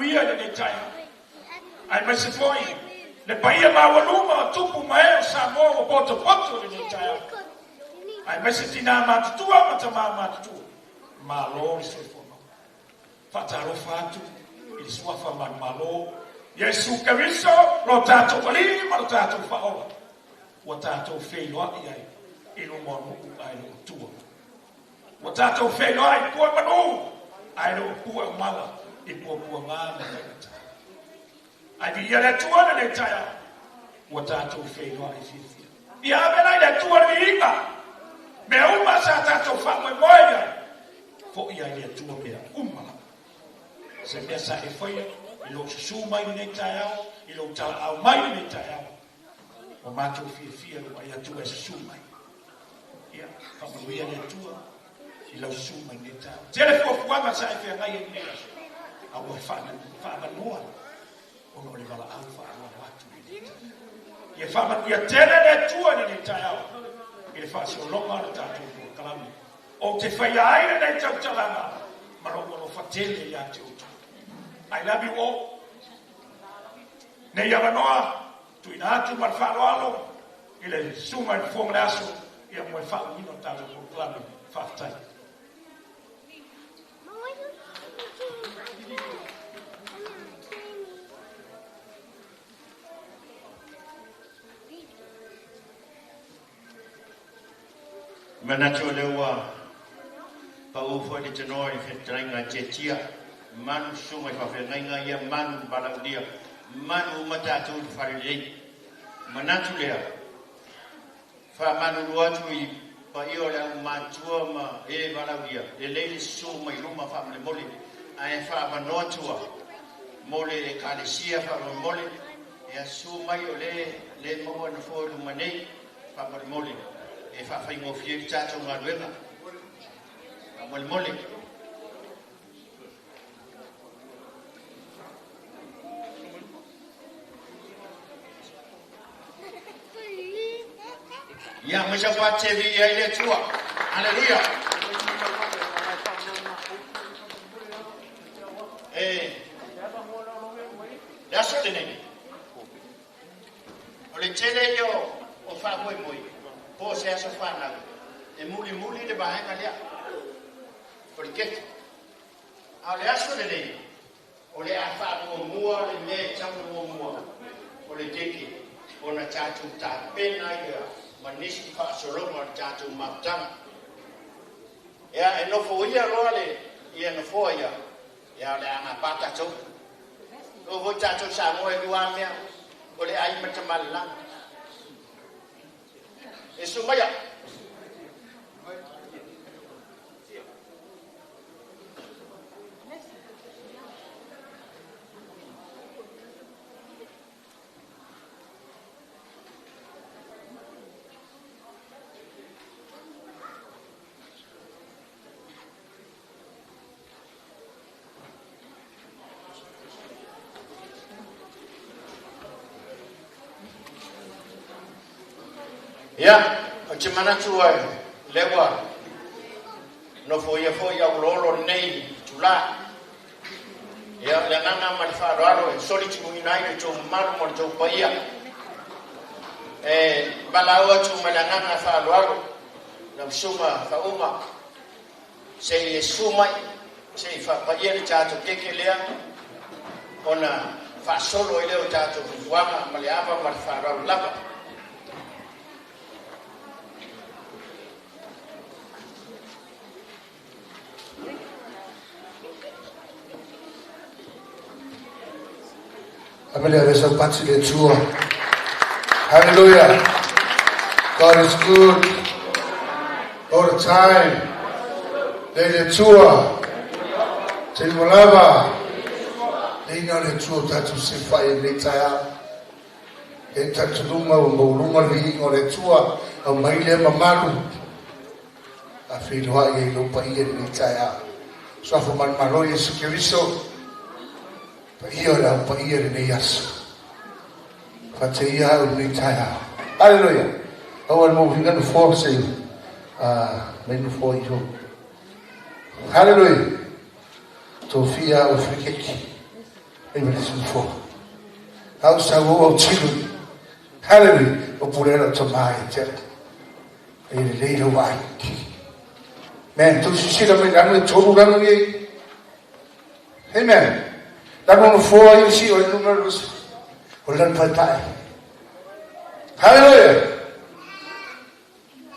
faamanuia i lenei taeao. Aemaise foi le paia maualuga o tupu ma ee o Samoa ua potopoto i lenei taeao. Aemaise tinā matutua ma tamā matutua. Malo le soifua maua. Faatalofa atu i le Suafa manumalo, Iesu Keriso, lo tatou Alii ma lo tatou Faaola, ua tatou feiloai ai i luma o nuu ae le o tua. Ua tatou feiloai i pua manu ae le o pua o mala i puapuaga ma faigata. Ae viia le Atua i lenei taeao, ua tatou feiloai fiafia. Ia ave la i le Atua le viiga, mea uma sa tatou faamoemoe i ai, foi ai le Atua mea uma lava. Se mea sa e faia i lou susu mai lenei taeao, i lou talaau mai lenei taeao, ua matou fiafia le vaai atu ua e susu mai. Ia, faamanuia le Atua i lau susu mai lenei taeao. Tele fuafuaga sa e feagai ai lenei aso, a ua faavanoa ona o le valaau faaaloalo atu i lenei taeao. Ia faamanuia tele le Atua i lenei taeao i le faasologa o le tatou polokalame. Ou te faia ai lenei tautalaga ma lou alofa tele ia te outou. I love you all. Nei avanoa tuuina atu ma le faaaloalo i le susuga i le Fofoga o le Aso ia mo le faauuina o le tatou polokalame. Faafetai. Manatu o lea ua pau foi le tanoa i le fetalaiga a Tietia, manu susuga i faafeagaiga ia, manu valaaulia, manu uma tatou i le fale lelei. Manatu lea, faamalulu atu i paia o le aumatua ma e valaaulia, lelei le susu mai luma faamolemole, ae faavanoa tua mo le ekalesia faamolemole, ia susu mai o le le maua nofoa i luma nei, faamolemole, e faafaigofie ai le tatou galuega. Faamolemole. Ia, mai sau pati e viia ai le Atua. Aleluia. E, le aso lenei, o le tele ia o faamoemoe, po o se aso fanau, e mulimuli le vaega lea, o le keke. A o le aso lenei, o le a faamuamua le mea e tatau ona muamua, o le keke, ona tatou tapena ai lea ma nisi faasologa o le tatou mafutaga. Ia, e nofoia loa le ia nofoa ia, ia o le a gapa tatou. O foi tatou Samoa e lua mea, o le ai ma le tamalalaga. E sumaia. Ia, ou te manatu ai, lea ua nofoia foi auoloolo lenei itula. Ia, o le agaga ma le faaaloalo e solituina ai le tou mamalu ma le tou paia. E valaau atu ma le agaga faaaloalo lau susuga Fauma, se i e susu mai, se i faapaia le tatou keke lea, ona faasolo ai lea o tatou fuafuaga ma le ava ma le faaaloalo lava. Ame le ave sau pati le Atua. Hallelujah. God is good all the time. Le le Atua. Te lava. Le ina le Atua tatou se fai e nei taeao. E talitonuga ua maualuga le viiga o le Atua, au mai lea mamalu. A feiloai ai lou paia i lenei taeao. Suafa manumalo Iesu Keriso, paia o le au paia i lenei aso. Faateia au i lenei taeao. Haleluia! Aua le mauhinga nofoa se mai nofoa iho. Haleluia! Tofia au e flikeki. E ma le sulu Au sa o au tilu. Hallelujah. O pule la to mai te. E le le lo vai. Men tu si sila me lanu e tolu lanu ni. Amen. Lanu no foa i si o le numero o lanu paepae. Hallelujah.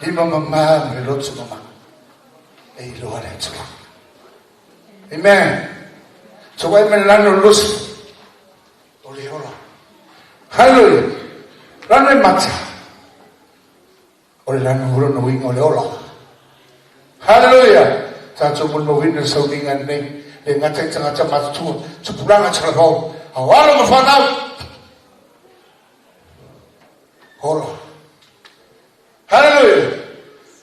Lima mama me lotu mama. E iloa le Atua. Amen. So wai me lanu lusi. O le ola. Hallelujah. Lanu e mata. O le lanu holo no winga o le ola. Hallelujah. Tātou mo no winga sauninga nei. Le ngata i tangata matutua. Tupulanga talavau. Au alo ma whanau. Ola. Hallelujah.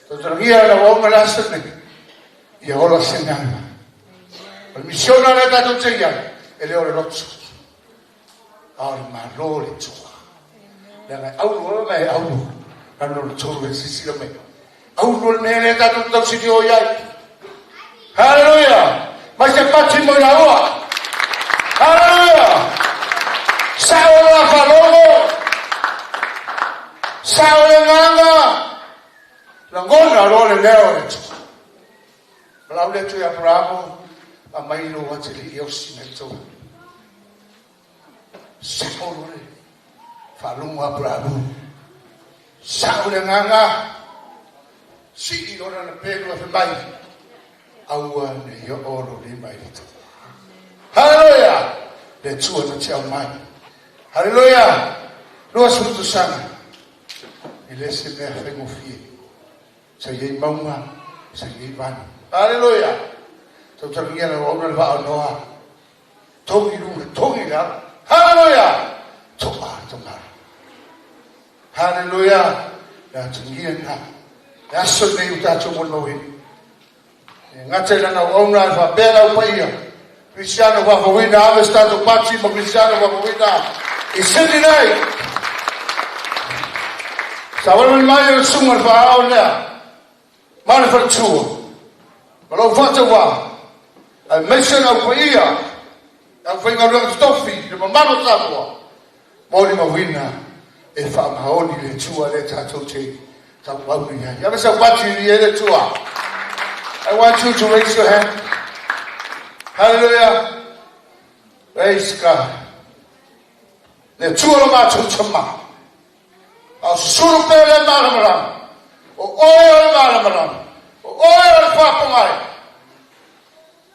Tautangia na waunga le asa nei. Ia ola se nganga. O le misiona le tātou te ia. E le o le lotu. A o le malo le tua. Le ngai aulu o mai aulu. Lanu le tolu e sisila mai. Aulu le mea le tātou tausini o iai. Hallelujah. Mai se pati mo ila ua. Hallelujah. Sao la whalogo. Sao le nganga. Langona lo le leo le tua. Lau le tu Abrahamu a mai lo ate le iosi mai tau. Sao lo le whalungu Abrahamu. Sao le nganga. Si i lona na pelu a mai. Aua ne i o lo le mai le tau. Hallelujah. Le tua na te au mai. Hallelujah. Lua sutu sanga. I le se mea whaingofie. Sa iei maunga, sa iei vanu. Hallelujah. Tautangia na wauna le vaa noa. Tongi lunga, tongi la. Hallelujah. Toa tomara. Hallelujah. La tungia na. Le aso nei u tātou mo nohi. E ngata i lana wauna e whapea upaia. Cristiano whakawina, ave stato pati ma Cristiano whakawina. I sini nei. Sa wale mai o sunga le whaao lea. Mana wharatua. Ma lau whatawa. Ai meise na upaia. Au whainga runga tofi. Le mamalo tāpua. Mori mawina. E whaamaoni le tua le tātou te tau wauni ai. Ave sa pati i e le tua. I want you to raise your hand. Hallelujah. Praise God. Le tua lo mātou tama. Au susuru pe le malamalama. O oe o le malamalama. O oe o le whapongai.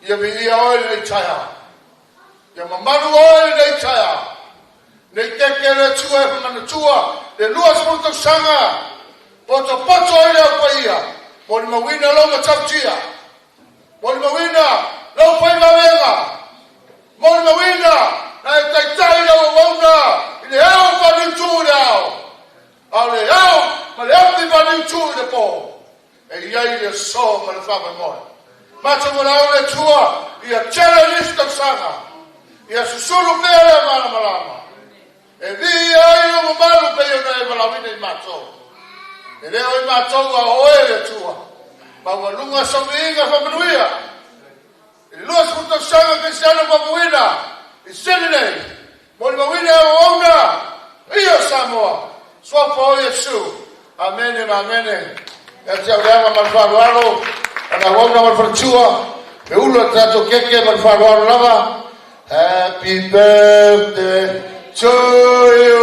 Ia vi ia oe le taia. Ia mamalu oe le taia. Nei keke le tua e whamana tua. Le lua sputo sanga. Poto poto oe le au paia. Mo le mawina lau matautia. Mo le mawina lau pai mawenga. Mo le mawina na e taitai lau wauna. I le au whaniu le au. A le au, ma le au ti whaniu tū i le pō. E iai le so ma le whama moe. Mātou mo lau le tua, ia tele nisi tausanga. Ia susuru pea le malamalama. E vi ai o mamalu pe ona e malawina i mātou. E leo i mātou a oe le tua. Ma ua lunga sauviiga whamanuia. I le lua sefulu tausaga Kristiano mamuina. I sini nei. Mo le mawina e wauna. Ia Samoa. Suafa o Iesu. Amene ma amene. Ia te au leama ma le wharuaro. Ana wauna ma le wharatua. Me ulu a tātou keke ma le wharuaro lava. Happy birthday to you.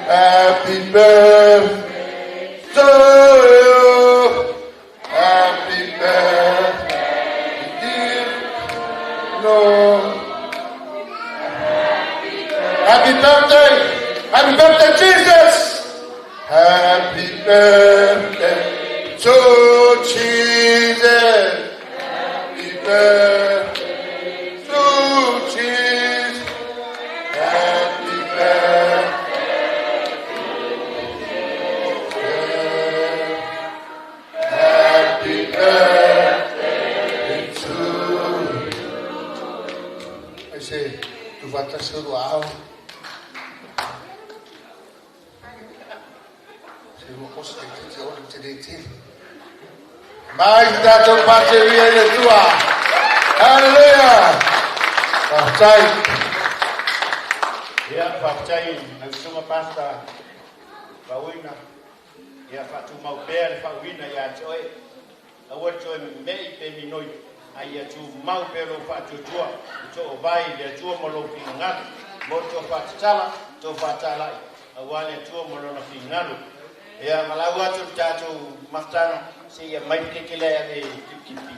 Happy birthday to you. Happy birthday, dear Lord. Happy birthday. Happy birthday, Jesus. Happy birthday to Jesus. Happy birthday to Jesus. Happy birthday. Happy birthday to you. I say, tu vata au. Mai tātou pāteria le tua. Hallelujah. Faafetai. Ia, faafetai lau susuga Pasta Fauina. Ia faatumau pea le faauina ia te oe. Aua le toe memei pe minoi, a ia tumau pea lou faatuatua i toovai i le Atua ma lou finagalo, mo le tofatatala, tofatalai, aua le Atua ma lona finagalo. Ia, malau atu le tatou mafutaga, seia mai le keke lea e ave tipitipi,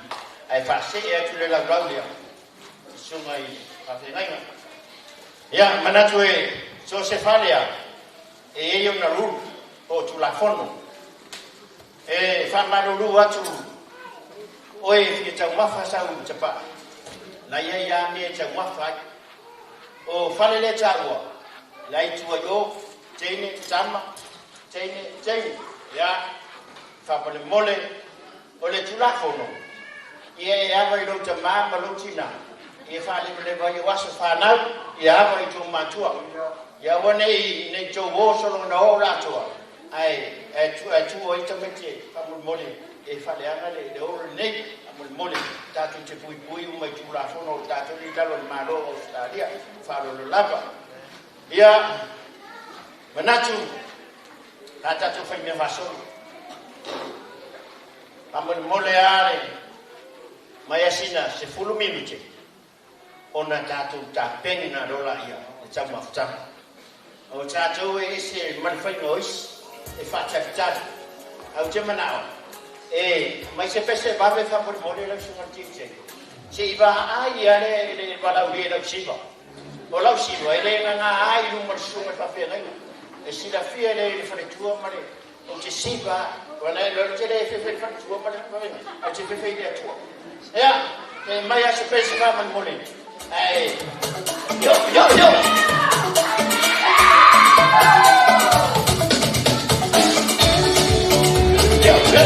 ae faasee atu le laulau lea, susuga i faafeagaiga. Ia, manatu e so o se fale lava, e i ai ona rule po o tulafono. E faamalulu atu oe e fia taumafa sau tapaa, na ia i a mea e taumafa ai. O fale lea taua, la i tua i o, teine, tama, teine, teine. Ia, faamolemole, o le tulafono, ia e ava i lou tamā ma lou tinā, ia faalevaleva ai o aso fanau, ia ava i tou matua. Ia aua nei tou o solo na o latoa, ae tu ai tamaiti faamolemole e faaleaga le olo lenei, faamolemole tatou te puipui uma i tulafono o tatou i lalo o le Malo o Ausetalia, faaaloalo lava. Ia, manatu, a tatou faimea faasolo. Faamolemole lava le mai asina 10 minute, ona tatou tapena loa laia le taumafataga. O tatou e ese ma le faiga o isi e faatalitali. Ae ou te manao, e mai se pese vave faamolemole lau susuga i le DJ. Se i vaai ia le valaaulia i lau siva. O lau siva e le gaga ai i luma o le susuga i le faafeagaiga. E silafia le i le faletua ma le ou te siva, ua na e te le fefe i le faletua ma le faafeagaiga, ou te fefe i le Atua. Ia, e mai a se pese faamolemole. Ai, yo, yo, yo! Yo, yo!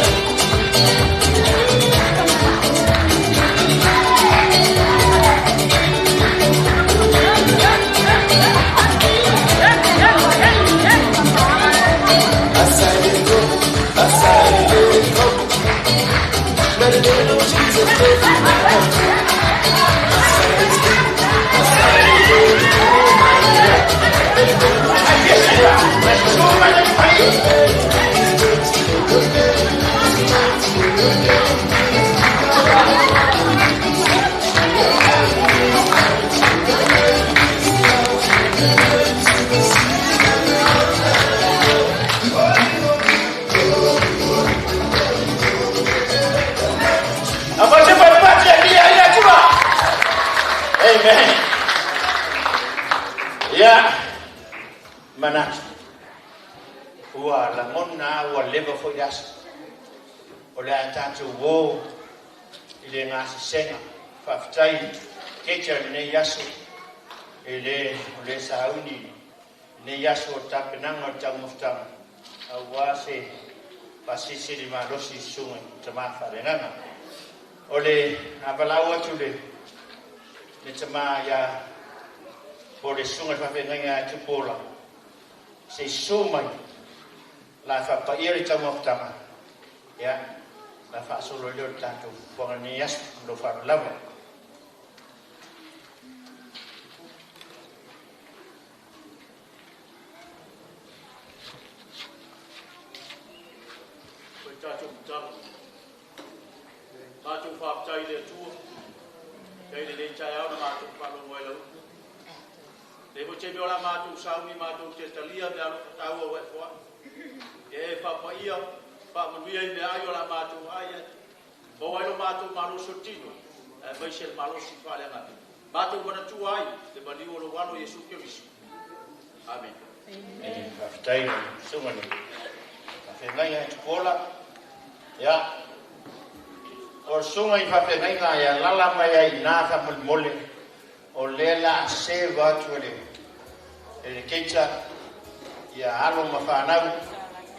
Let it know Jesus lives in my heart. Amen. Ia, manatu. Ua lagona ua leva foi le aso. O le a tatou o i le gasesega. Faafetai keita lenei aso e le o le sauni lenei aso o tapenaga o le taumafataga. Aua se faasilisili malosi i susuga i tamā faaleagaga. O le avalau atu le tamā ia po le susuga i le faafeagaiga ia Tupuola se i susu mai la faapaia le taumafataga. Ia, la faasolo ai lea o le tatou fuafuaga lenei aso ma lou faaaloalo lava. O le tatou tatalo. Matou faafetai i le Atua, faafetai i lenei taeao na matou faalogo ai lau upu. Le foi taimi o la matou sauni matou te talia me alofa taua ua e foai. E faapaia, faamanuia i meaai o la matou ai ai. Maua ai lo matou malosi o tino, aemaise le malosi faaleagaga. Matou manatua ai le maliu o lou alo Iesu Keriso. Amen. E faafetai lau susuga i le faafeagaiga e Tupuola. Ia, o le susuga i faafeagaiga e alala mai ai i ina faamolemole, o lea la a seva atu e le keita ia alo ma fanau,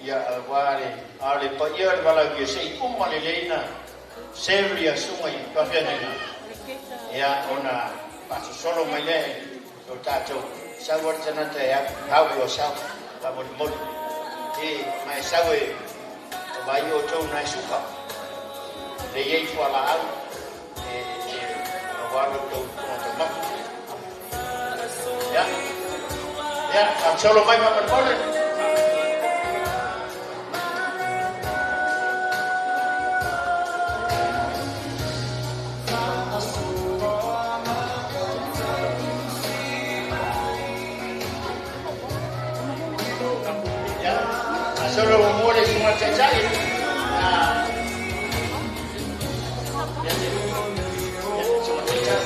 ia aua le a o le paia o le valaaulia se i uma lelei na serve ia susuga i faafeagaiga, ia ona faasosolo mai lea o tatou sau le tagata e help yourself faamolemole. E mai sau e o vai o tou na e suka. Le iai fualaau e aua lo tou fofoga taumafa. Solo mai faamolemole. Solo mo le suga taitai. Suga taitai.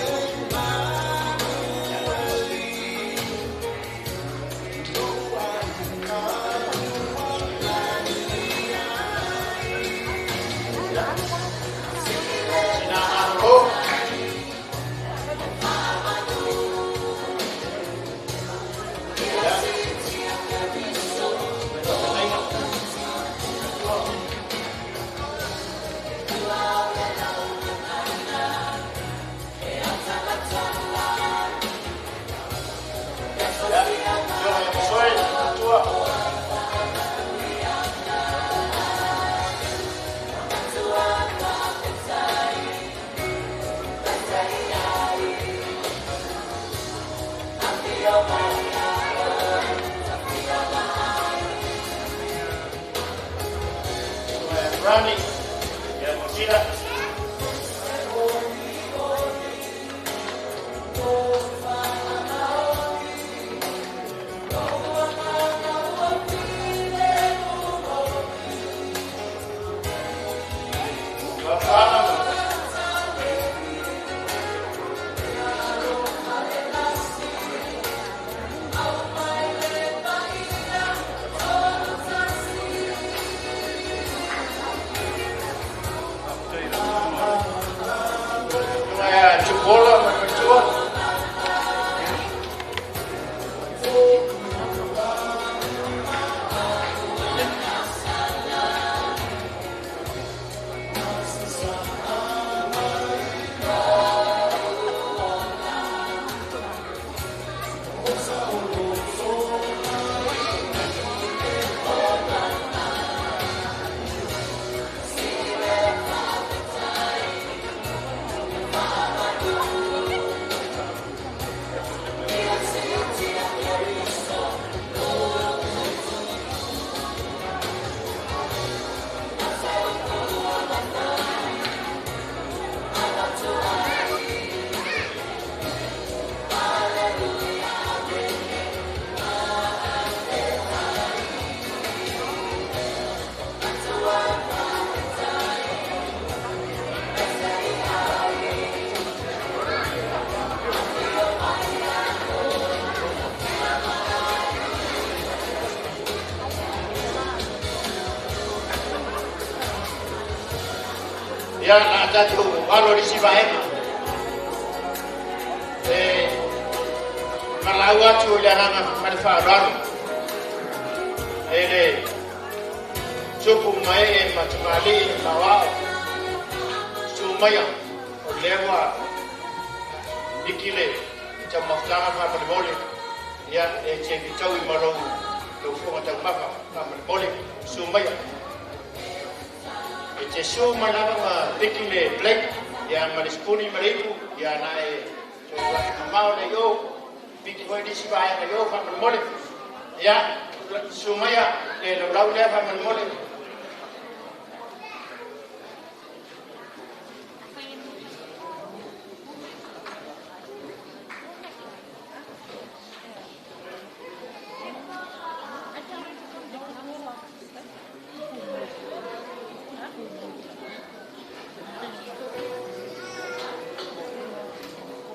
Sina malolo. Soe, tua. Rani, ya Mosila. Chupola, Matua. Ia na tatou alo i si vaega. E malau atu i le agaga ma le faaaloalo. E le tupu ma ee ma tamalii ma aoao. Sumaia o lea ua iki le taumafataga faamolemole. Ia e te fitaui ma lou fofoga taumafa faamolemole. Sumaia. E te su mai lava ma piki le plate, ia ma le spuni ma le ipu, ia na e mamao le i o, piki foi nisi vaega i o faamolemole. Ia, su maia le laulau lea faamolemole.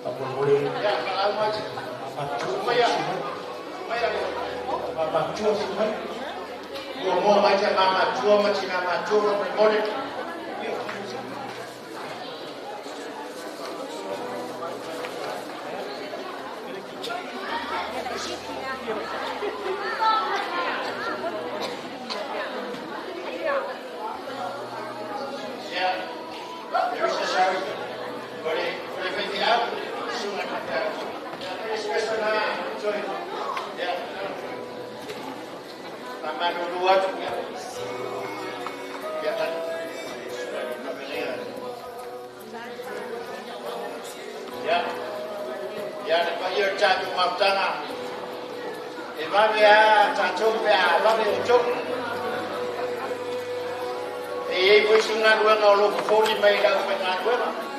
Faamolemole. Ia, falau mai. Matua. Maia, maia. Matua mai. Muamua mai te mamatua ma tina matua faamolemole. Ia, there is a sorry. O le faifeau, susuga faifeau. Ia, e special na, sorry. Ia, faamalulu atu, ia. Ia, ia. Ia, le paia o le tatou mafutaga. E vave a tatou pe a vave outou. E iai foi se galuega o loo fofoli mai i le aufaigaluega.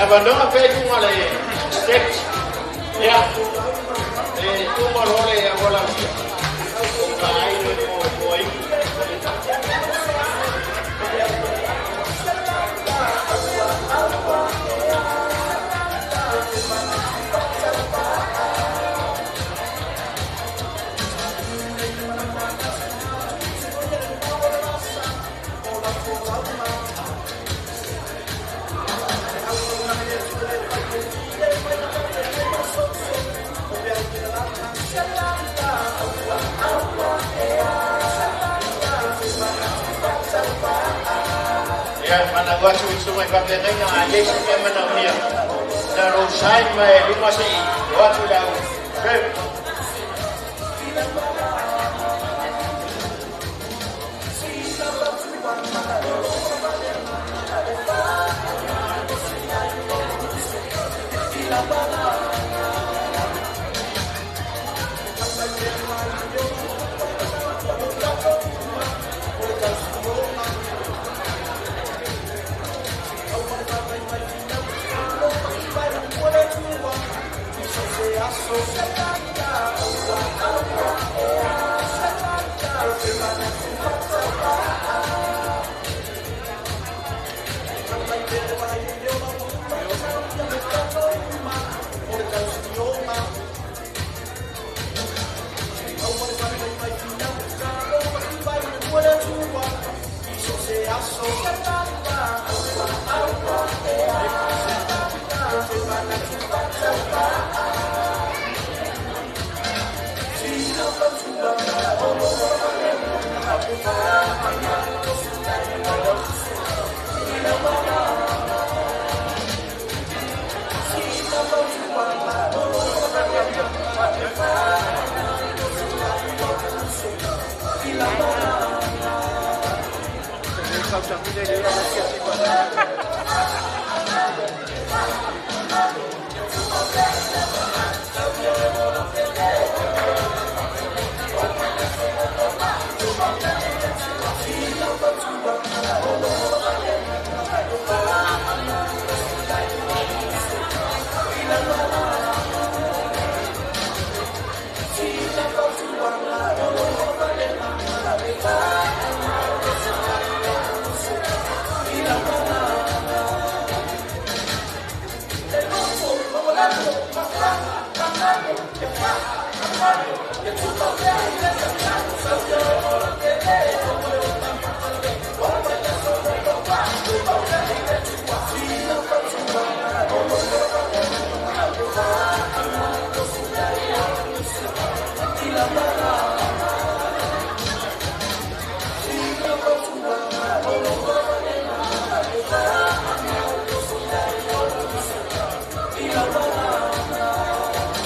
Avanoa pe lunga le steps. Ia, e uma loa le auala o ka ai le mo ai. Ia, mana watu i sumai whakengaina a leisi mea mana mea. Na ro sai mai luma se i watu lau. Reu.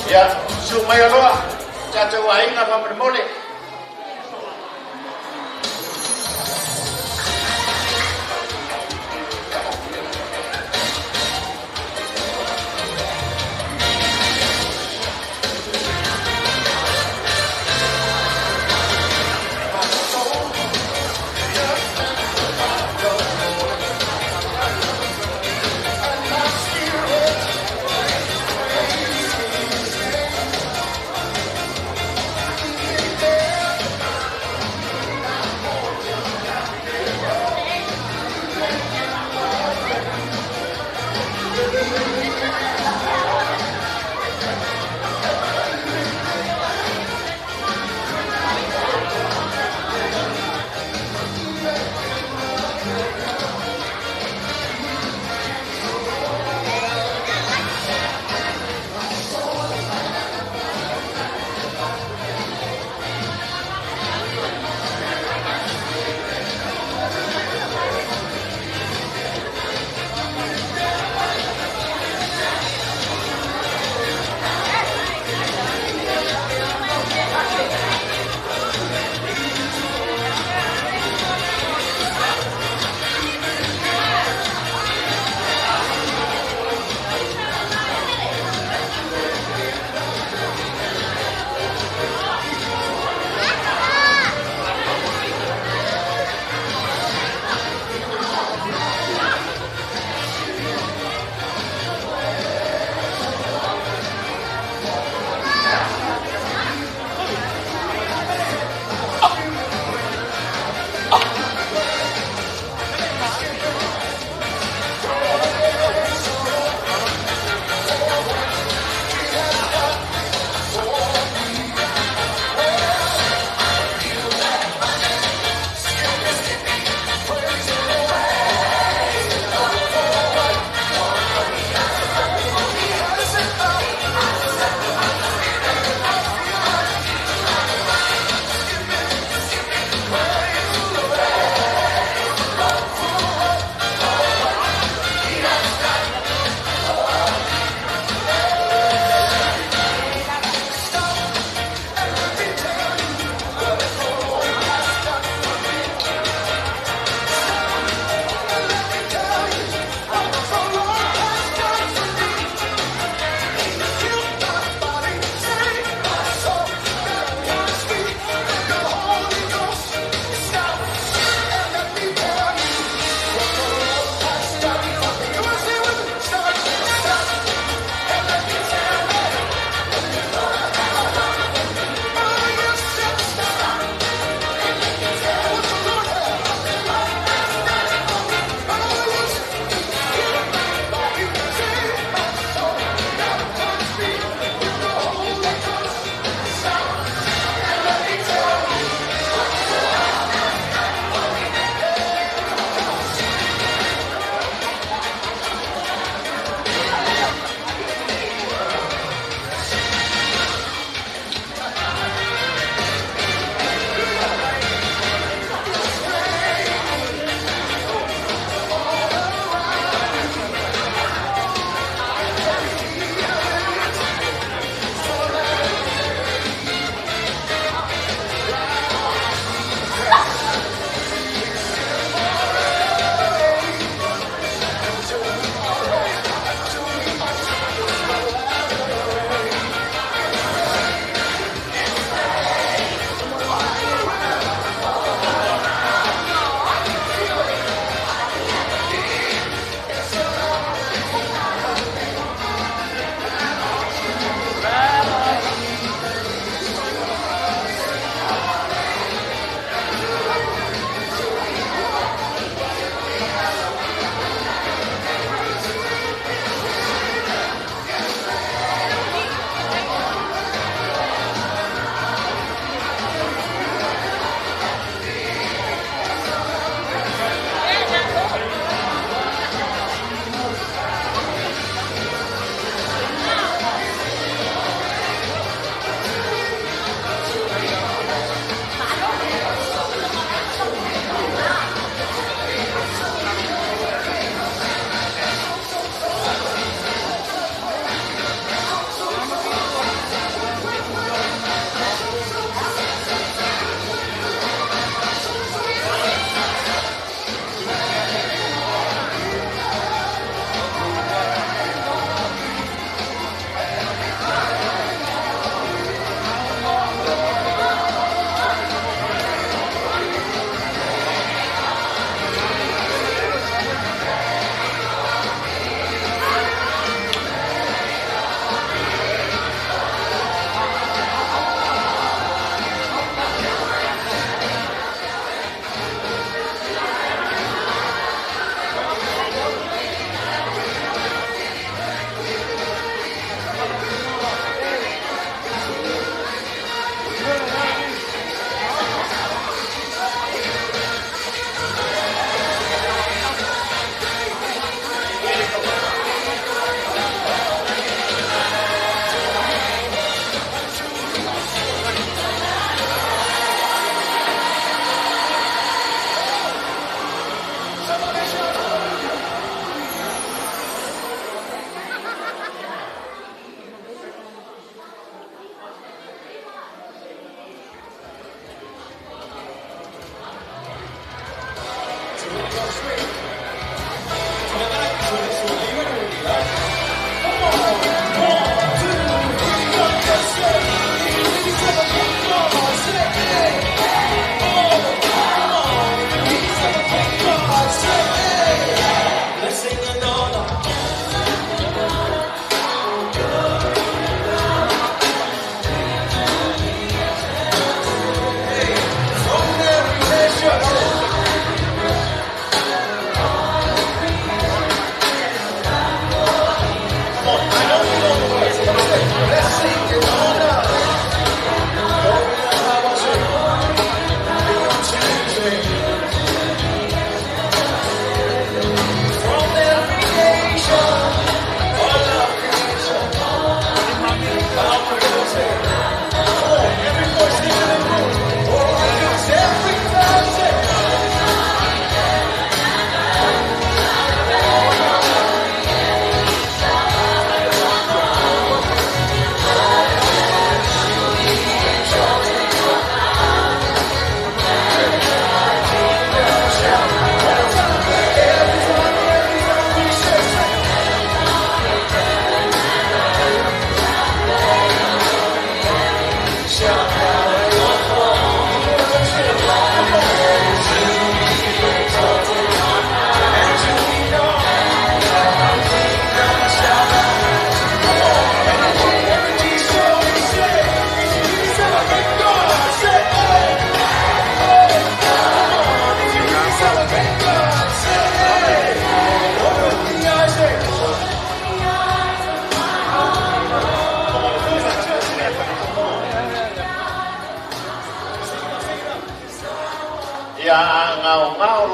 Ia, su mai aloa, tātou ainga whamanamole.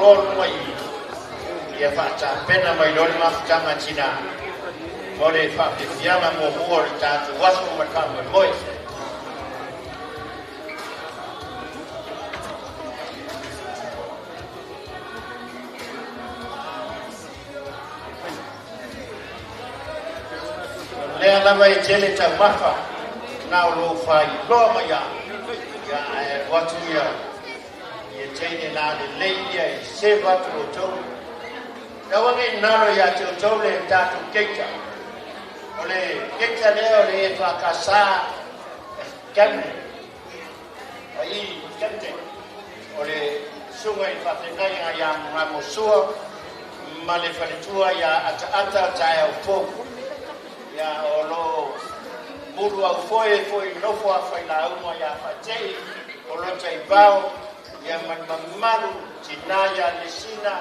loa luga i ia faatapena mai loa le mafutaga tinā mo le faafiafiaga muamua o le tatou aso ma le faamoemoe. Lea lava e tele taumafa na o lou faailoa mai ia ia ae alu atu ia ia teine la lelei ia e seva atu outou. E aua nei nalo ia te outou le tatou keita. O le keita lea o le e faakasā Camden. Ai Camden. O le suga i faafeagaiga ia Gamosua ma le faletua ia Ataata taeao fou. Ia o lo mulu au foe foi nofo a failauga ia Faatei o lo taivao ia ma le mamalu tinā ia Lesina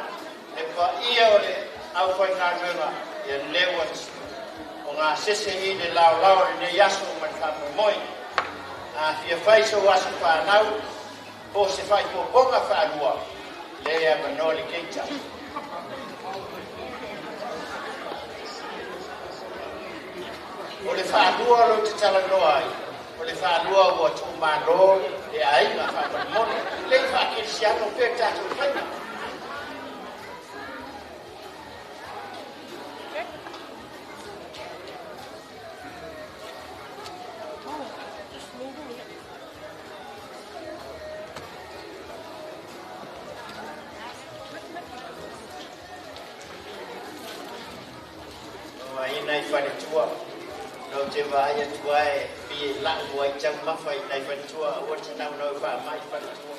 le paia o le aufaigaluega ia lea ua o gasese i le laolao lenei aso ma le faamoemoe. A fia fai sou aso fanau po o se faaipopoga faalua lea e avanoa le keita. O le faalua lo te talanoa ai, o le faalua ua tuumalo le aiga faamolemole lei faakelisiano pea tatou faiga. Aina i faletua lau te vaai atu ai pi e lau ai taumafa i nai faletua aua te naunau faamai faletua.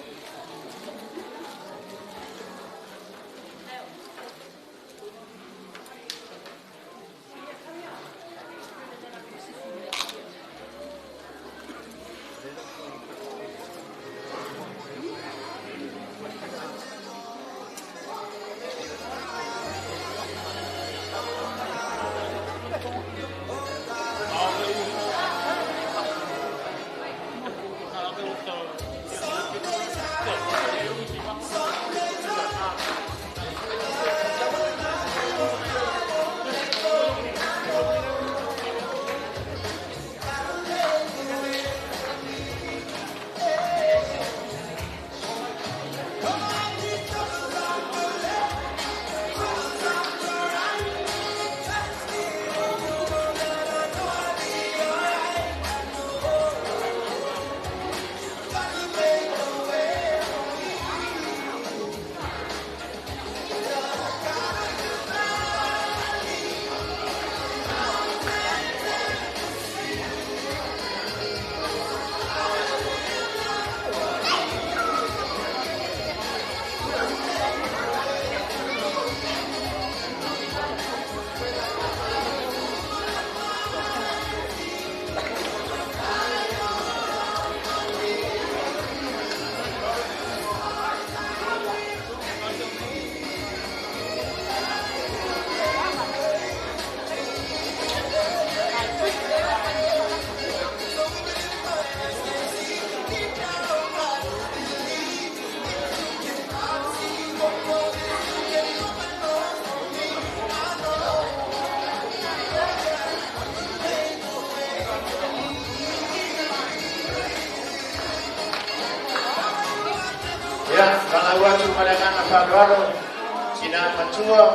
Ia, valaau atu ma le agaga faaaloalo, tinā matua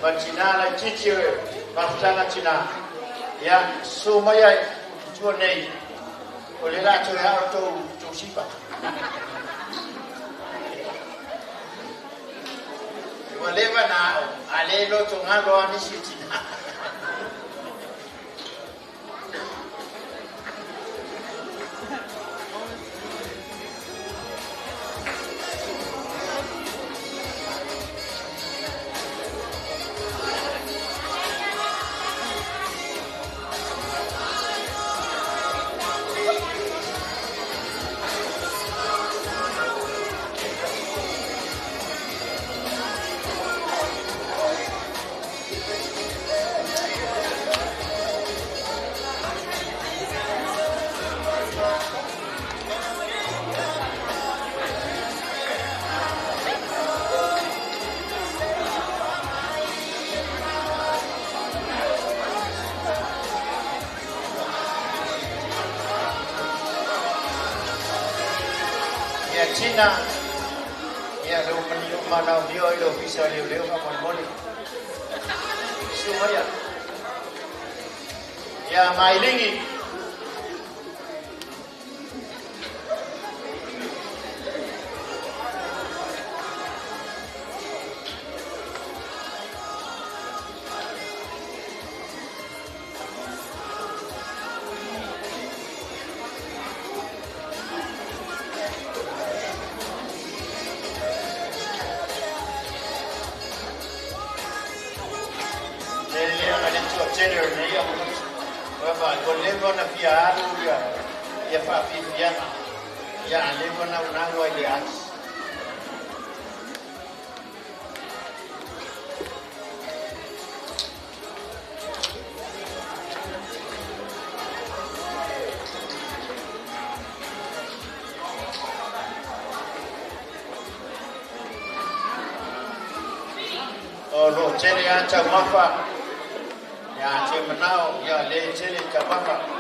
ma tinā laitiiti o mafutaga tinā. Ia, susu mai ai i tua nei, o le la toe ao tou sipa. Ua leva na ao, a le loto galo a nisi o tinā. Ia tina, ia le umani umana o mio i le ofisa o leo leo ka mole. Su maya. Ia mailingi. Tele a taumafa ia te manao ia le tele taumafa.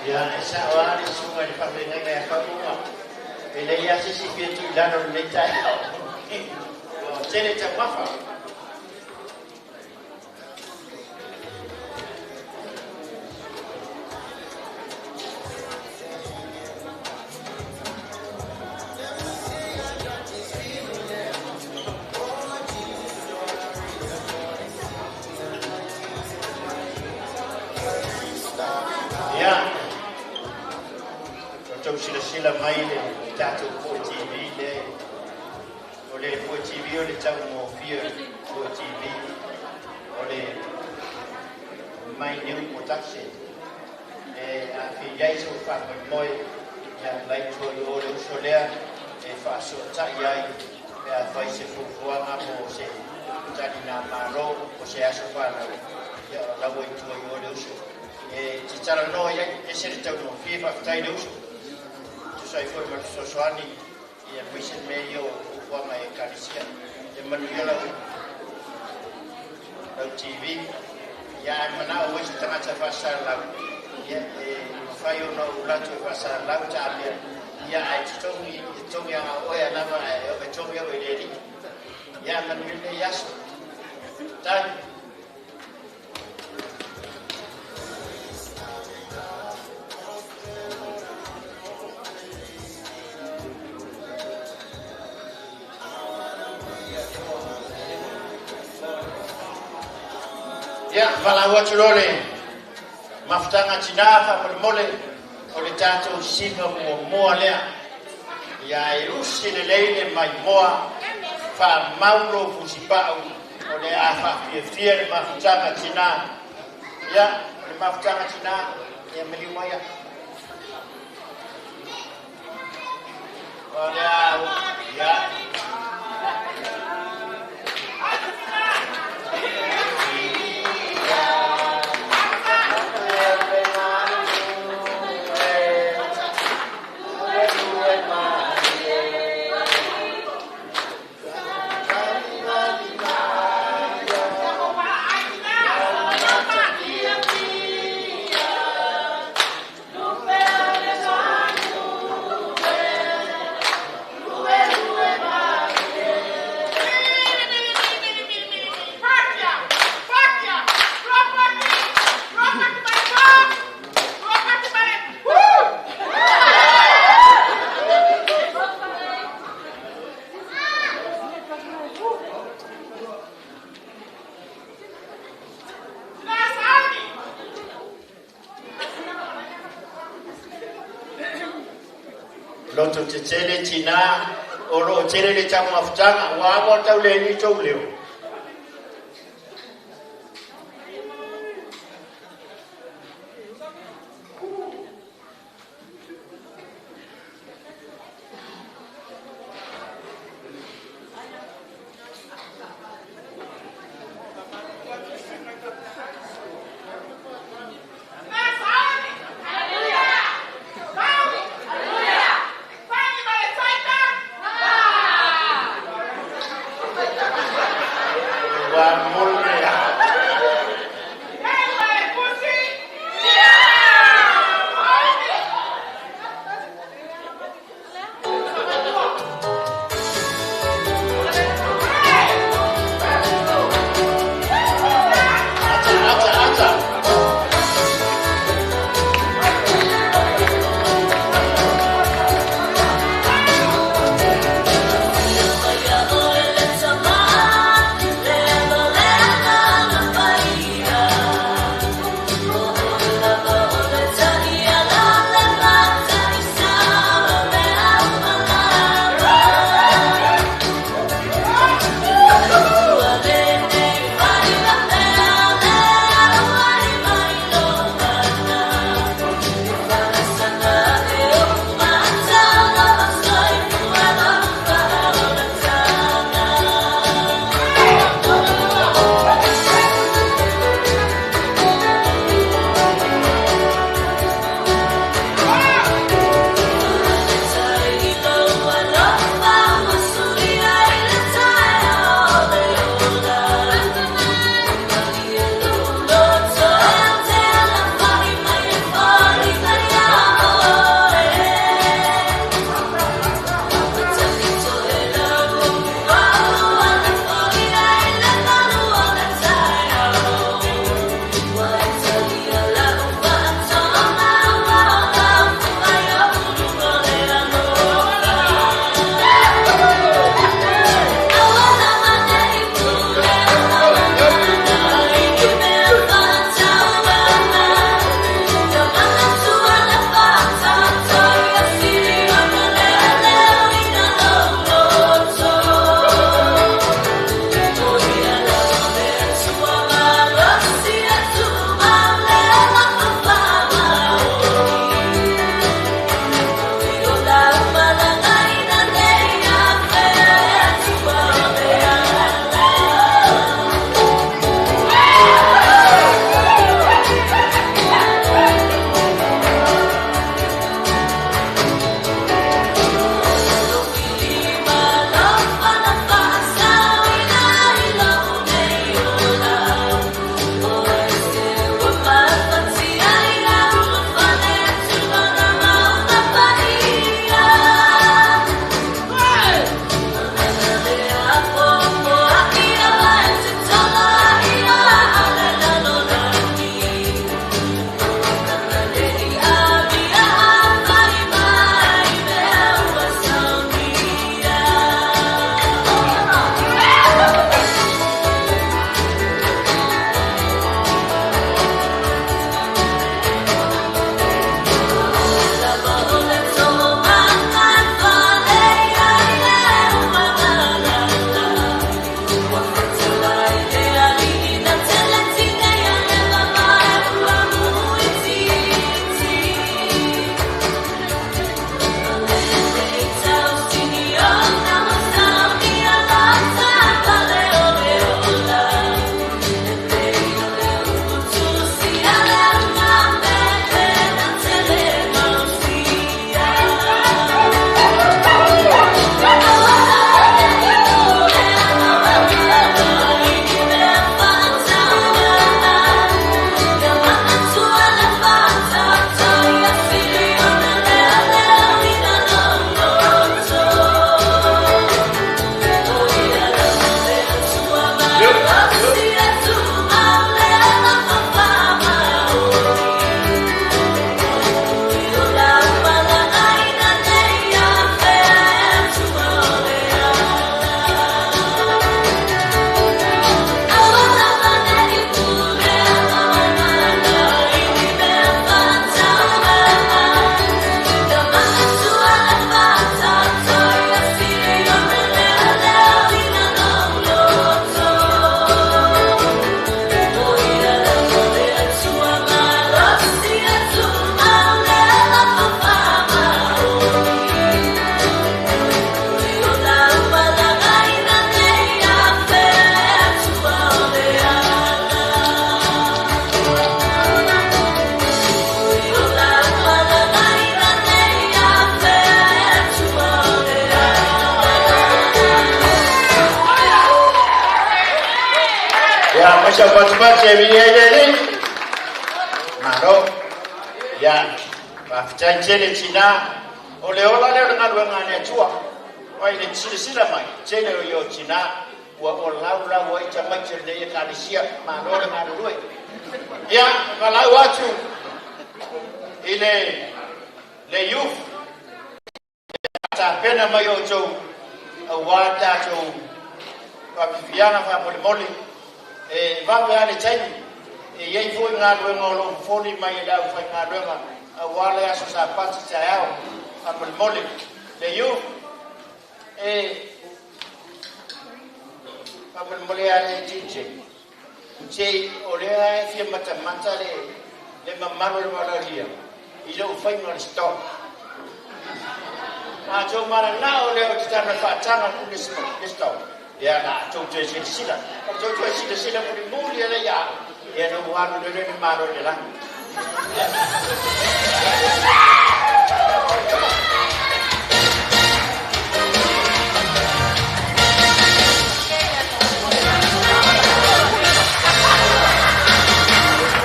Ia e sao lava le susuga i le faafeagaiga ia Faumuga. E leai lava se isi fia tuu i lalo i lenei taeao. Ua tele taumafa. Ia, ua outou silasila mai i le tatou Pue TV lea. O le Pue TV o le taugofie Pue TV o le My New Production. E afia ai sou faamoemoe, ia lai tua i o le uso lea e faasootai ai pe afai se fuafuaga po o se taligamalo po o se aso fanau, ia o la ua i tua i o le uso e te talanoa i ai. Ese le taugofie, faafetai le uso. Tusa ai foi ma le fesoasoani ia aemaise mea ia o fuafuaga e ekalesia. E manuia lau lau TV. Ia ae manao ai se tagata faasalalau, ia e mafai ona ou latou e faasalalau taamea, ia ae totogi e togi aga oe a lava ae e togi au e le alii. Ia manuia lenei aso. Tai. Ia, valaau atu loa le mafutaga tinā faamolemole o le tatou siva muamua lea. Ia e usi lelei le maimoa, faamau lou fusipau, o le a faafiafia le mafutaga tinā. Ia, o le mafutaga tinā, ia maliu mai ia. O le a, ia. Loto tetele tinā o loo tele le taumafutaga ua amo tauleni tou leo. Saupatupati e viia i le Alii. Malo. Ia, faafetai tele tinā. O le ola lea o le galuega a le Atua. Ua i le silasila mai, tele o ia o tinā ua o laulau ai tamaiti o lenei Ekalesia. Malo le galulue. Ia, valaau atu i le le youth tapena mai outou auā tatou faafiafiaga faamolemole e vave lava le taimi e i ai foi galuega o lo o fofoli mai e le aufaigaluega auā le aso Sapati taeao faamolemole le youth e faamolemole a le DJ se o lea e fia matamata le le mamalu o le valaaulia i lou faiga o le stop. A tou mananao lea o te taga faataga ku le stop. Ia la tou toe silasila. O tou toe silasila mulimuli e le ia. Ia no alu le le malo le lagi.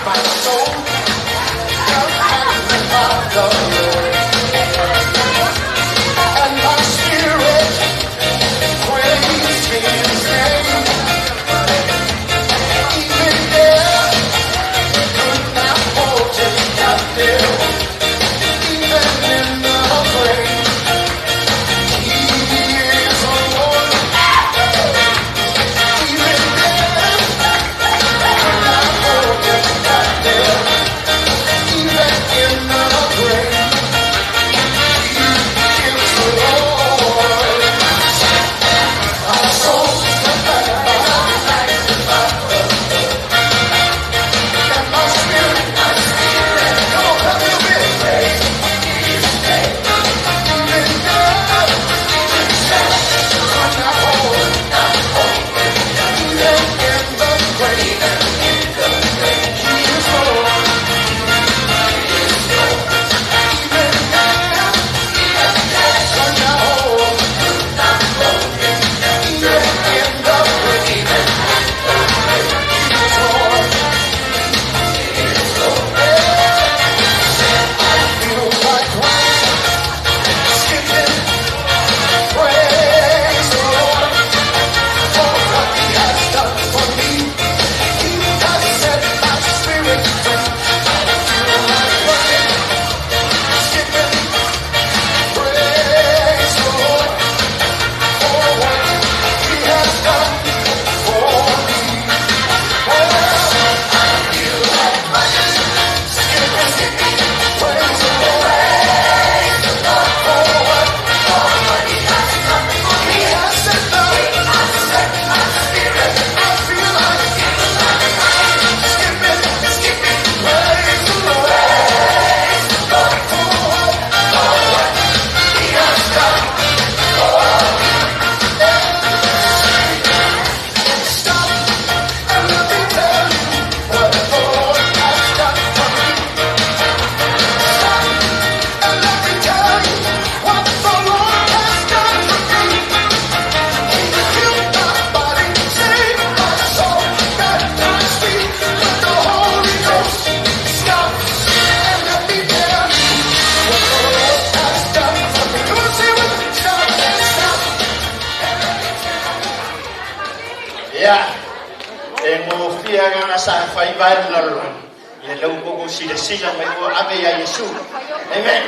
My soul does magnify the Lord, and my spirit praise His name. Even death could not hold Him captive. Even in the grave, He is the Lord. Even death could not hold Him captive. Even in the grave, He is the Lord. My soul and my spirit, come on, clap your hands. Even death could not hold, even in the grave, He is Lord. Even death could not hold, even in the grave, He is Lord. Feel like running, skipping, praise the Lord for what He has done for me. He has set my spirit free. Feel like running, skipping, praise the Lord for what He has done for me. Well, I feel like running, skipping, praise the Lord for what He has set my spirit. I feel like skipping, skipping, praise the Lord for what He has done for me. Stop and let me tell you what the Lord has done for me. Stop and let me tell you what the Lord has done for me. He healed my body, saved my soul, baptized me with the Holy Ghost. Stop and let me tell you what the Lord has done for me. Come on, say it with me. Stop, stop. Ia, e gofia gana sa faiva ai le lalolagi. Ia lau koko silasila mai ua ave iā Iesu. Amen.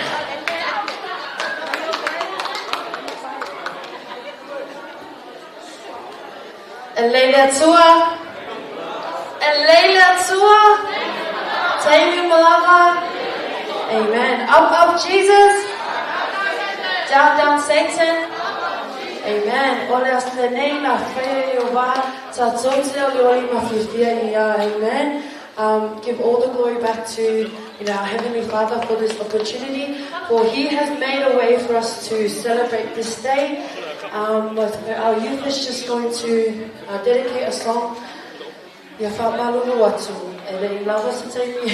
E lei le Atua. E lei le Atua. Taimi uma lava. Amen. Up, up, Jesus. Down, down, Satan. Amen. O le aso lenei na faia e Ieova, tatou te olioli ma fiafia i ia. Amen. Give all the glory back to our Heavenly Father for this opportunity, for He has made a way for us to celebrate this day. Our youth is just going to dedicate a song. Ia faamalulu atu, e le'i lava se taimi.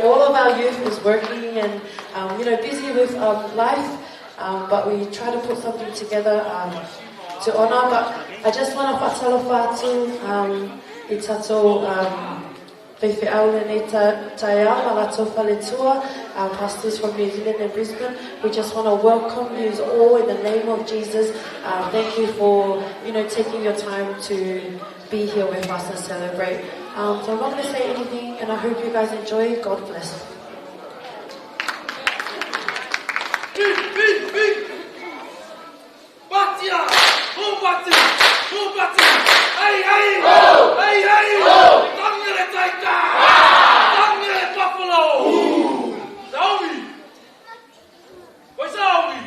All of our youth is working and busy with life, but we try to put something together to honor. But I just want to faatalofa atu. I tātou faifeau lenei taeao ma latou faletua, our pastors from New Zealand and Brisbane. We just want to welcome you all in the name of Jesus. Thank you for taking your time to be here with us and celebrate. So I'm not going to say anything, and I hope you guys enjoy. God bless. Big, big, big. Batia! Pati! Pati! Ai, ai! Ai, ai! Tangere taika! Tangere Buffalo! Saumi! Oi, Saumi!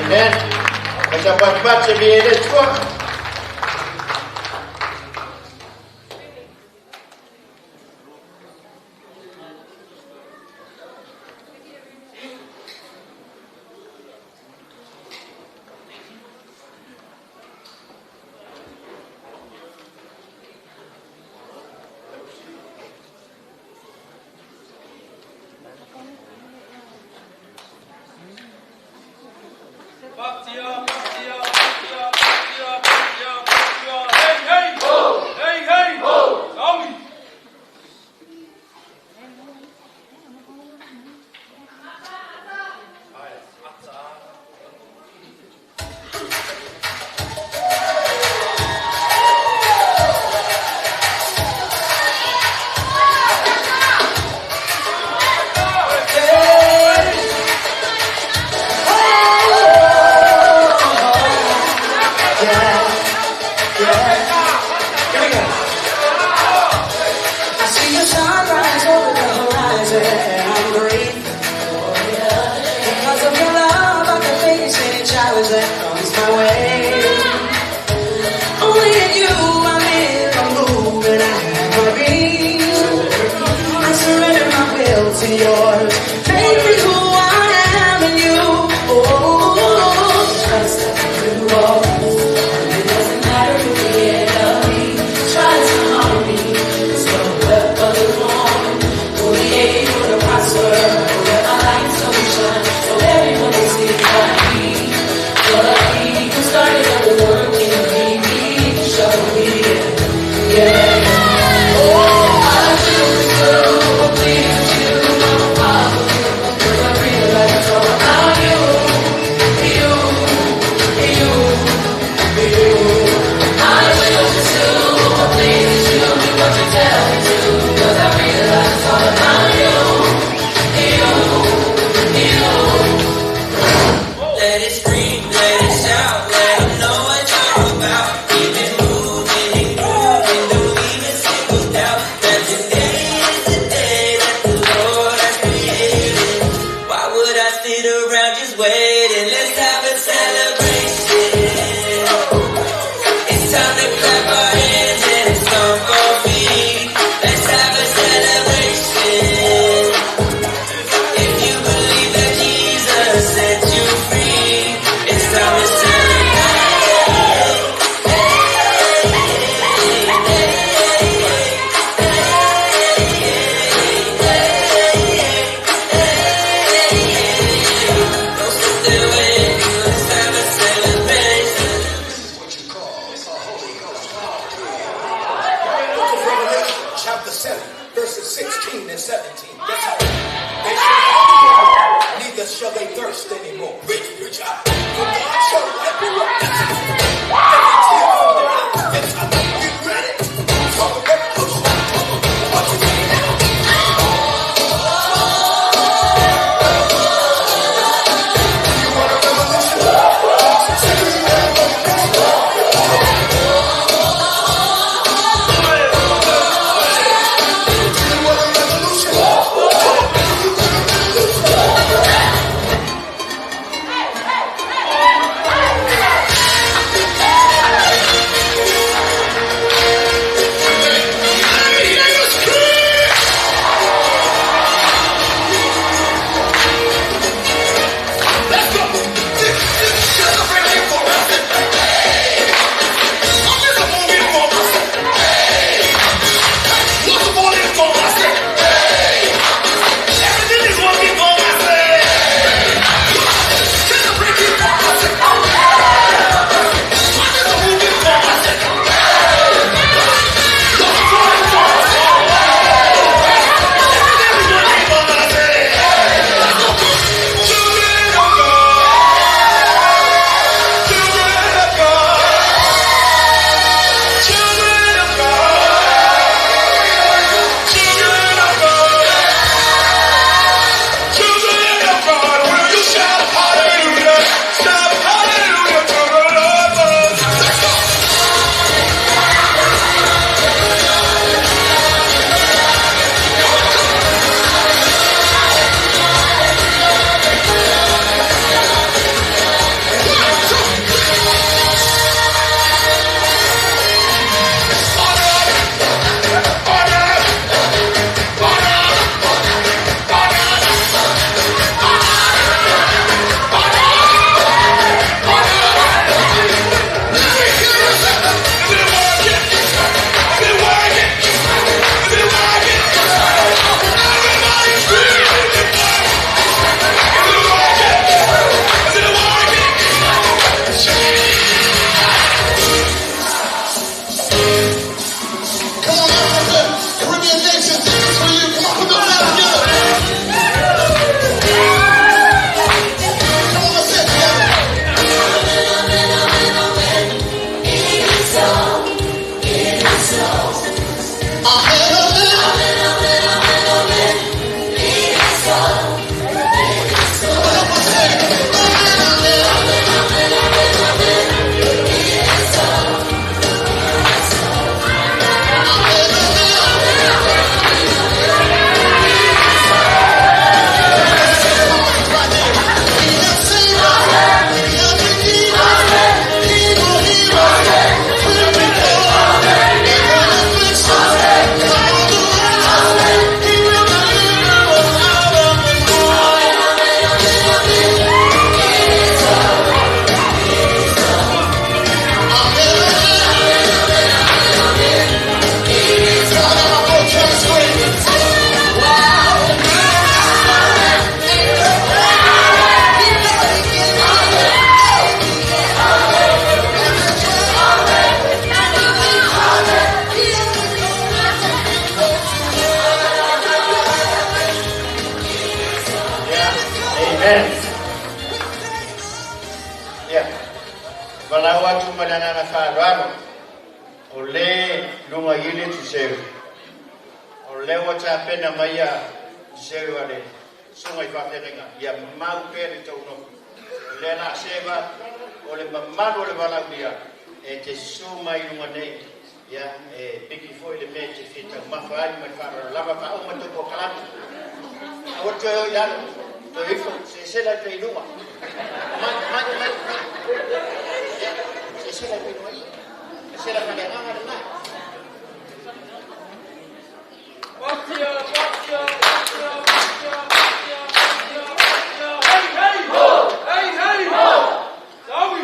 Amen. Mai sa patipati e via le Atua. Patia, patia, patia, patia, patia, patia. Hey, hey! Ho! Hey, hey! Ho! Saumi! Here we go. I see the sunrise over the horizon, and I'm grateful. Because of your love, I can face any challenge that comes my way. Only in you I live, I move, and I have my being. I surrender my will to yours. Make me who I am in you. Oh, trust through all. It doesn't matter if the enemy tries to harm me. 'Cause no weapon formed will be able to prosper. Let my light so shine so everyone will see what me. But he who started a good work in me, he shall be it. Yeah. Oh, I will pursue what pleases you. I will follow you. 'Cause I realize it's all about you. You, you, you. I will pursue what pleases you. Do what you tell me to. 'Cause I realize it's all about you. You, you. Let it scream, let it shout, let 'em know what you're about. Keep it moving and grooving, don't leave a single doubt that today is the day that the Lord has created. Why would I sit around just waiting? Let's have a celebration. It's time to clap our hands and stomp our feet. Let's have a celebration. If you believe that Jesus set you free, it's time to celebrate. Don't sit there waiting, let's have a celebration. What you call a Holy Ghost party. Book of Revelation, chapter 7, verses 16 and 17. Yes, sir. They shall not hunger, neither shall they thirst anymore. Preach, preach out. For God shall wipe away every tear from their eyes. Yes, sir. Get ready for the revolution. What you say now? Do you want a revolution? Say, do you want a revolution? Do you want a revolution? Do you want a revolution? Valaau atu ma le agaga faaaloalo, o le luga i le tuseu, o lea ua tapena mai ia tuseu a le susuga i faafeagaiga, ia mau pea le tou nofo. O lea la seva o le mamalu o le valaaulia e te susu mai luga nei, ia e piki foi le mea e te fia taumafa ai ma le faaaloalo lava faauma tou polokalame. Aua le toe o i lalo, toe ifo, sesela i luga. Mai, mai, mai, mai. Sesela i luga ia. Sesela ka le agaga lena. Patia, patia, patia, patia, patia, patia, patia. Hey, hey! Ho! Hey, hey! Ho! Saui!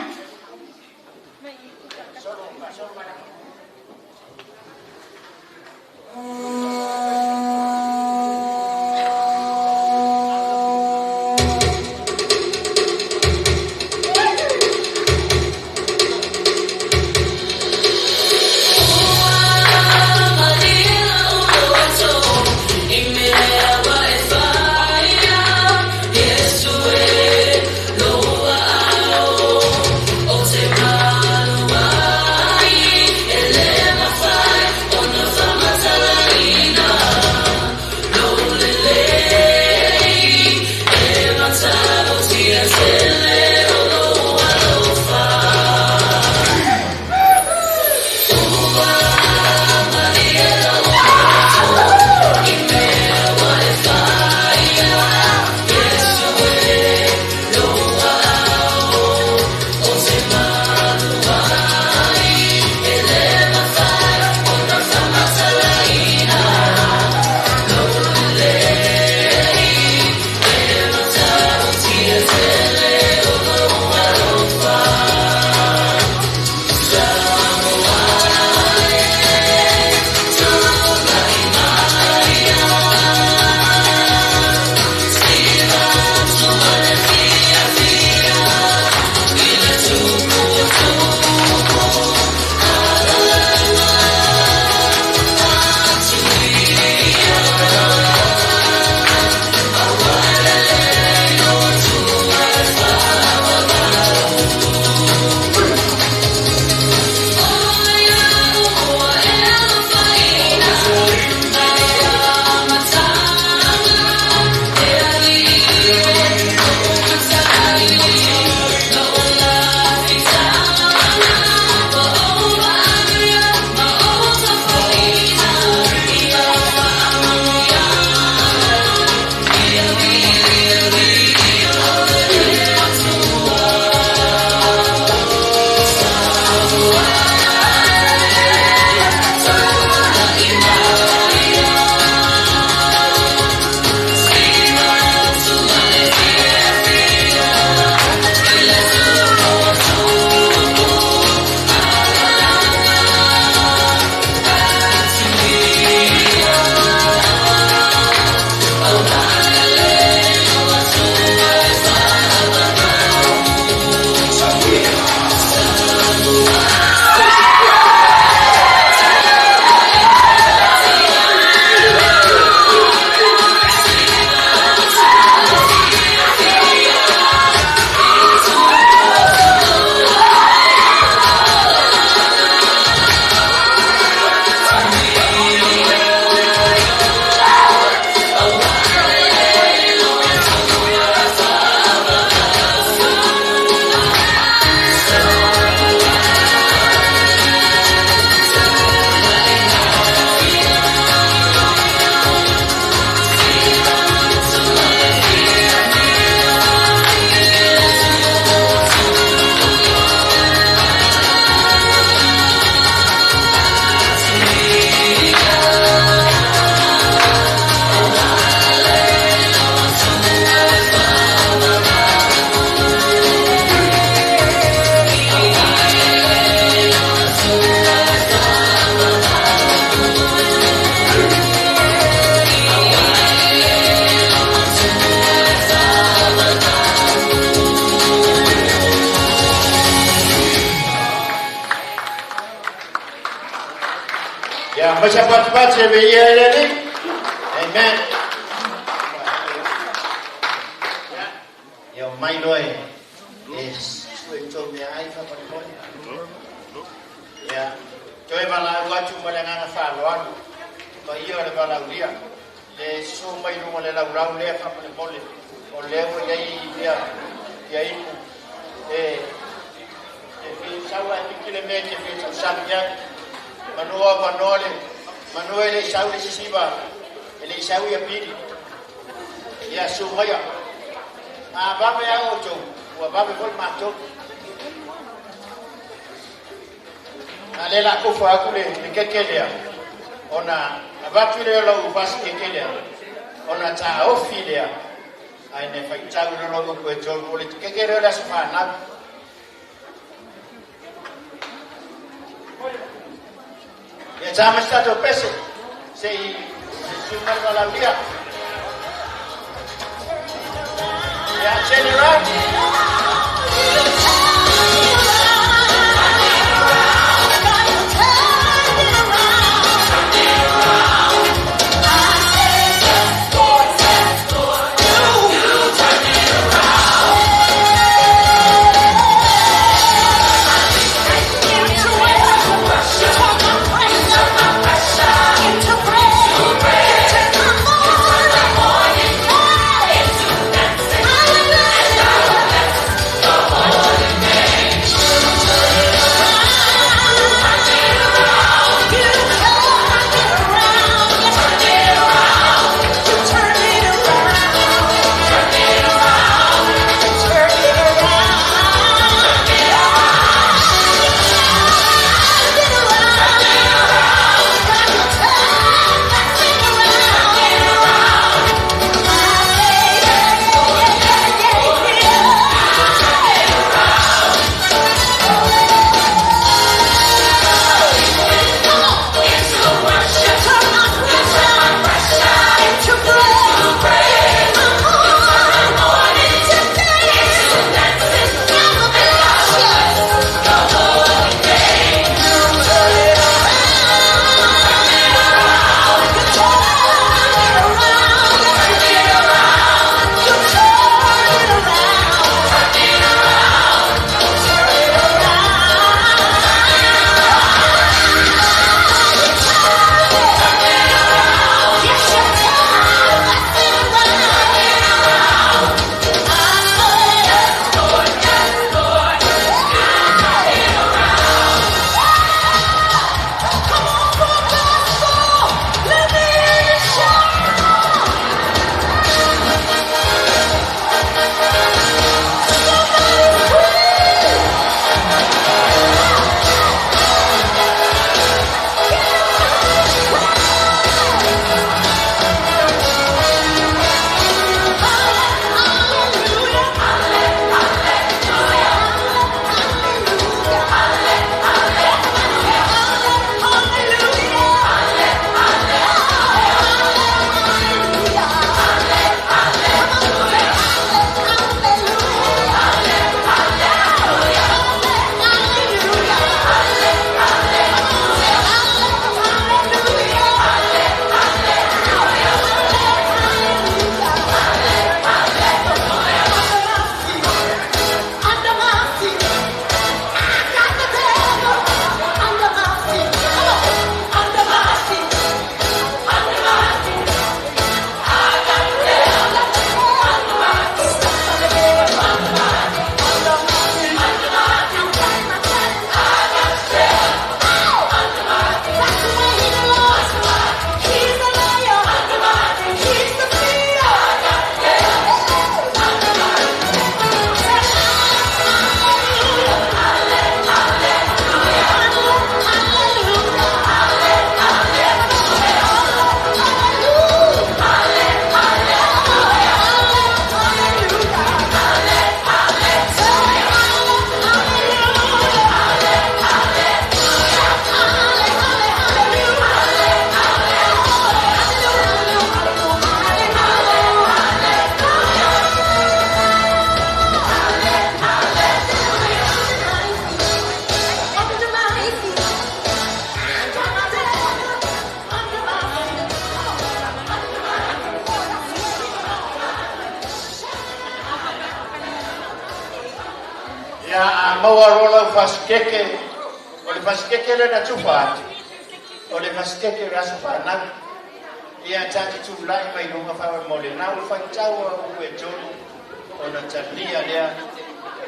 Ia maise patipati e veia e le Alii. Amen. Ia omai loa e Sue tou meaai faamolemole. Ia, toe valaau atu ma le agaga faaaloalo, paia o le valaaulia, le susu mai luga o le laulau lea faamolemole, o lea ua i ai mea ia ipu e e fia sau ae piki le mea e te fia tausami ai. Manu o avanoa le manu e le i sau le sisiva, e le i sau ia pili. Ia susu maia. A vave lava outou, ua vave foi matou. A lea la kofa atu le keke lea, ona avatu lea o lau fasikeke lea, ona taofi lea, ae na faitau le lau upu e tolu, o le keke lea o le aso fanau. Ia ta ma se tatou pese, se i susu mai le valaaulia. Ia turn around. Ia a maua loa lau fasikeke, o le fasikeke lea na tufa atu, o le fasikeke o le aso fanau. Ia ta te tulai mai luga faamolemole na ua faitau au upu e tolu ona talia lea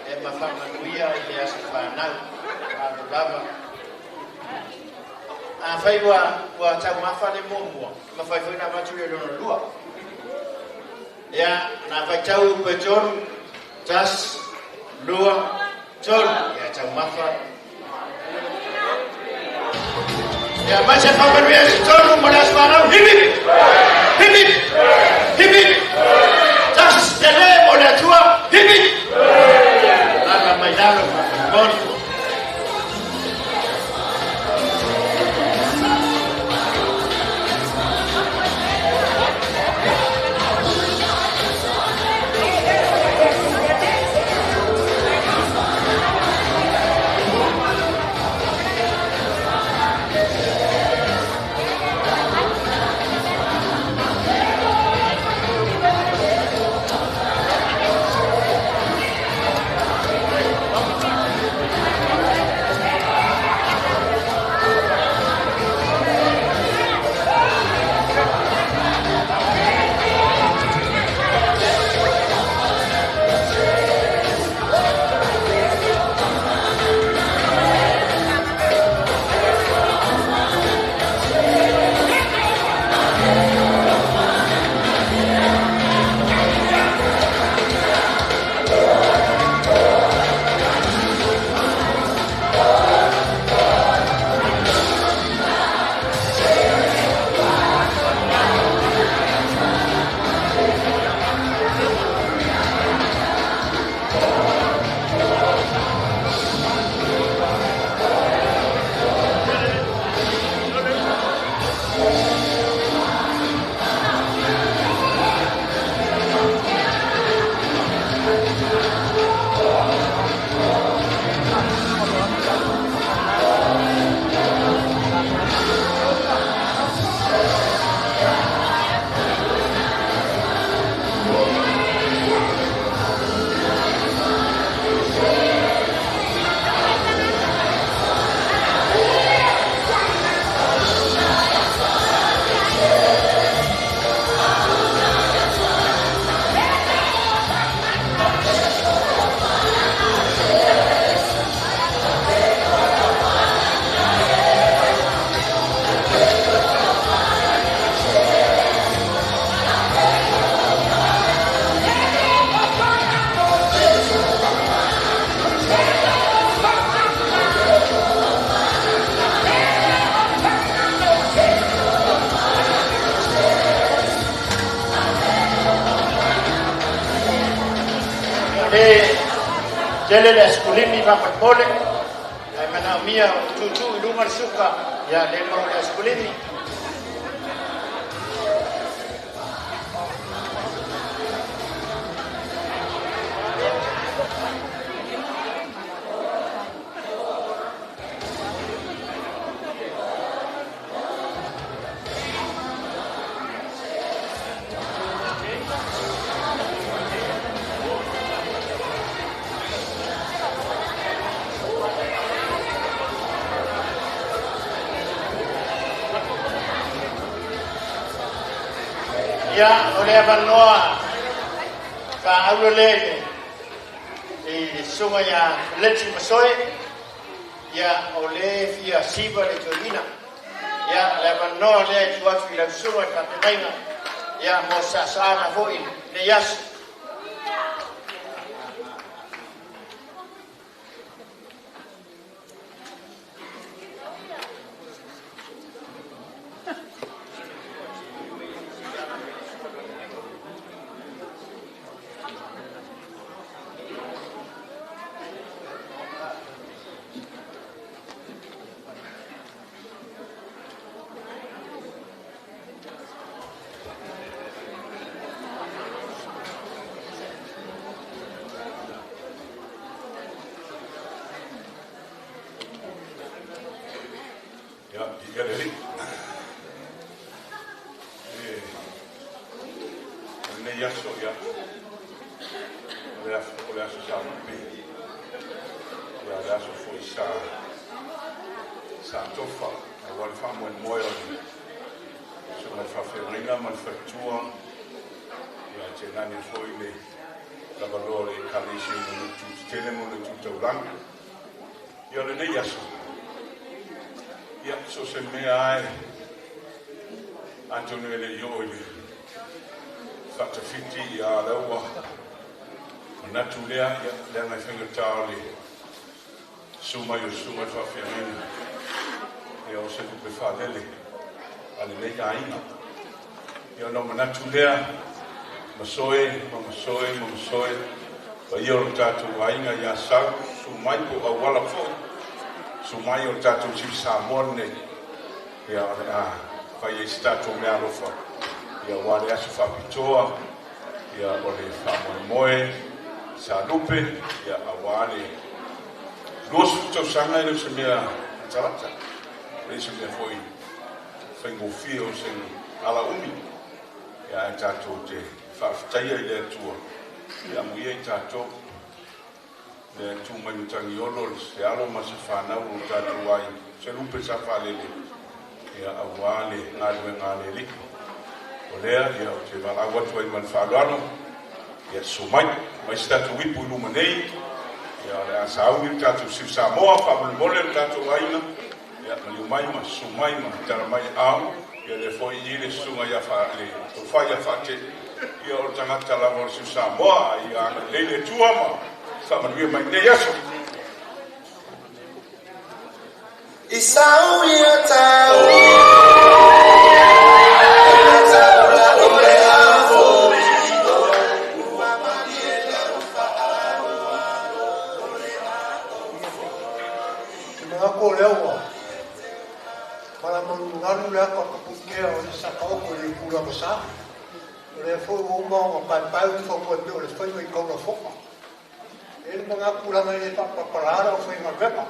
e ma faamanuia i le aso fanau. Malo lava. Afai ua ua taumafa le muamua, e mafai foi ona avatu le lona lua. Ia, na faitau upu e tolu, tasi, lua, tolu. Ia taumafa. Ia mai se faamanuia se tolu mo le aso fanau. Hip hip! Hip hip! Hip hip! Tasi tele mo le Atua. Hip hip! Lala mai lalo faamolemole. Le tele le asikulimi faamolemole ae manaomia o tuutuu i luga le suka ia le maua le asikulimi. Ia, o le avanoa faaaulo lea i le susuga ia Leti Masoe, ia o le fia siva le toeaina. Ia, le avanoa lea e tuu atu i lau susuga i le faafeagaiga, ia mo saasaga foi i lenei aso. Ia, viia le Alii. E, o lenei aso, ia, o le aso, o le aso sa lupe. le aso foi sa sa tofa aua le faamoemoe o le susuga i le faafeagaiga ma le faletua, ia ae tainane foi le lavaloa o le Ekalesia i lona itu tetele ma lona itu taulaga. Ia o lenei aso, ia so o se mea lava e atonu e le i oo i le faatafiti, ia a o lea ua manatu lea, ia leaga e faigata o le susu mai o le susuga i le faafeagaiga, ia o se lupe faalele a lenei aiga. Ia ona manatu lea, masoe ma masoe ma masoe, paia o le tatou aiga ia Sau, susu mai po o auala foi, susu mai o le tatou Sivi Samoa lenei, ia o le a fai ai se tatou meaalofa, ia aua le aso faapitoa, ia o le faamoemoe sa lupe, ia aua le 20 tausaga e le o se mea latalata, e le o se mea foi faigofie o se alaumi, ia ae tatou te faafetaia i le Atua, ia amuia i tatou le tu mai Matagiolo, se alo ma se fanau o tatou ai, se lupe sa faalele, ia aua le galuega a le Alii. O lea, ia, ou te valaau atu ai ma le faaaloalo, ia susu mai, mai se tatou ipu i luma nei, ia o le a sauni le tatou Siu Samoa, faamolemole le tatou aiga, ia maliu mai ma susu mai ma tala mai aao, ia lea foi i le susuga ia le tofa ia Faatee, ia o le tagata lava o le Siu Samoa, ia agalelei le Atua ma faamanuia mai lenei aso. Isau ia tau taula o le afo ua malie lau faaaloalo o le Te manatu o lea ua malamalumalu le ata o Tapuikea o le sakaoto i le itu lava sa. O lea foi ua uma ona paepae utufatua e pei o le faiva i taulafoga. E i ai le manatu leaga e le faapalapala le aufaigaluega.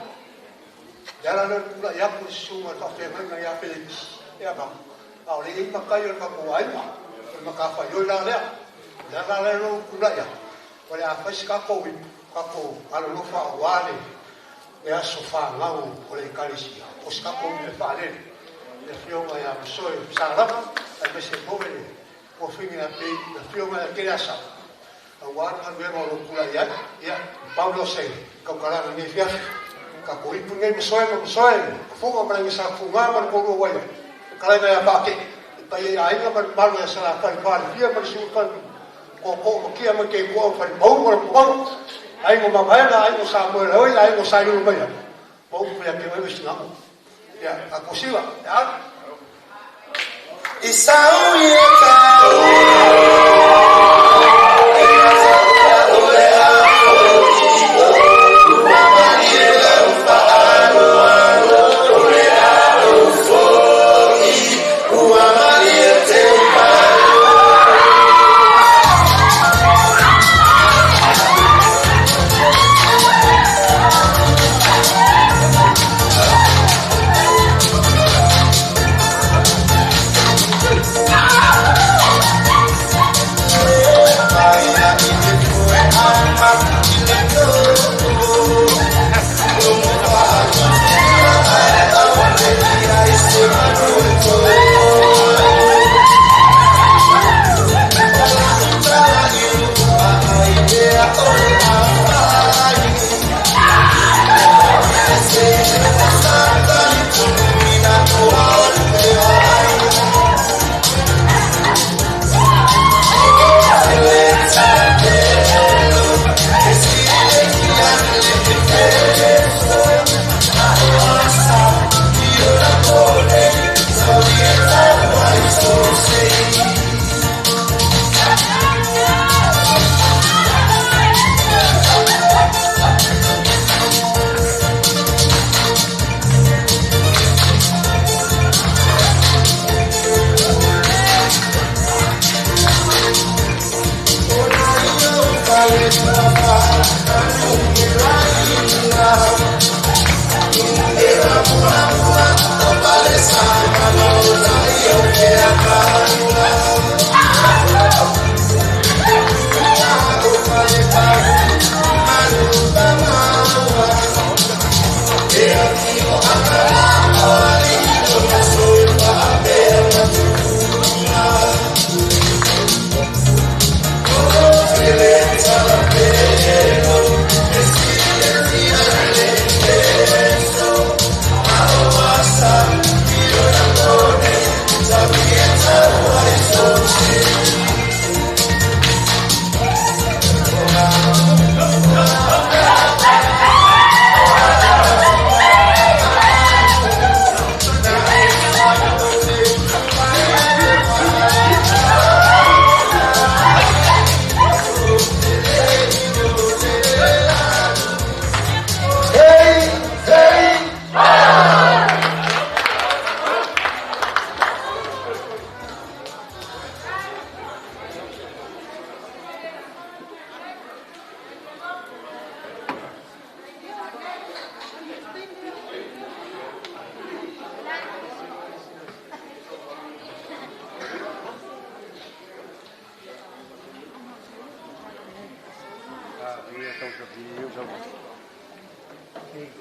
Le ala lea o le tulai atu i le susuga i le faafeagaiga ia Felekisi, ia a o lea e i ai matai o le matou aiga, o le matafaioi la lea. O le ala lea o lou tulai atu, o le a fai se tatou ipu, tatou alolofa aua le aso fanau o le Ekalesia, o se tatou mea faalele, le afioga ia Masoe Salama, aemaise foi le tofiga ia le afioga ia Keleasa, aua le galuega o lo o tulai ai. Ia, pau lea o se tautalaga i lenei afiafi. Tatou ipu nei Masoe ma Masoe, Fuga ma le Sa Fuga ma le toalua uaia, le kalaiga ia Paatee, le paia i aiga ma le mamalu ia Salafai Falefia ma le Su'u Tootoo ma Tia ma Teikoa o Falemau ma le Pumau, aiga o Mavaega, aiga o Samoela oi, aiga o Saiolomaia, ma upu ia te oe ma Sinago. Ia, tatou sila, ia alu. Isau ia tau taula o le afo ua malie lau faaaloalo o le foi ua malie te.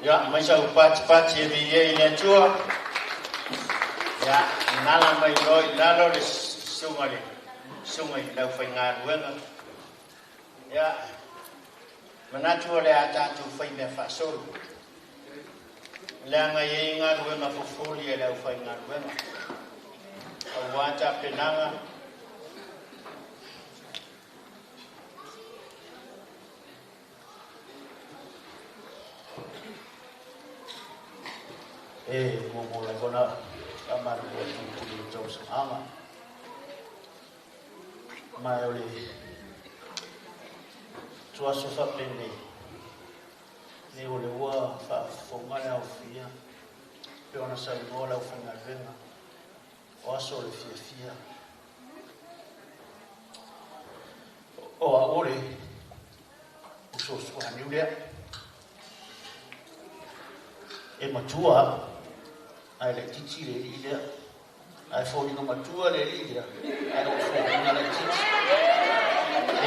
Ia, mai sau patipati e viia i le Atua. Ia, nala mai loa i lalo le susuga le susuga i le aufaigaluega. Ia, manatu o le a tatou fai mea faasolo. Leaga e i ai galuega fofoli a le aufaigaluega. Aua tapenaga E muamua lava ona faamalulu atu i le tausaga ma o le tuaso faapenei nei o le ua faafofoga le aofia pe ona saunoa le aufaigaluega o aso o le fiafia o au o le usosuaniu lea e matua ae laitiiti le alii lea ae foliga matua le alii lea ae o foliga laitiiti.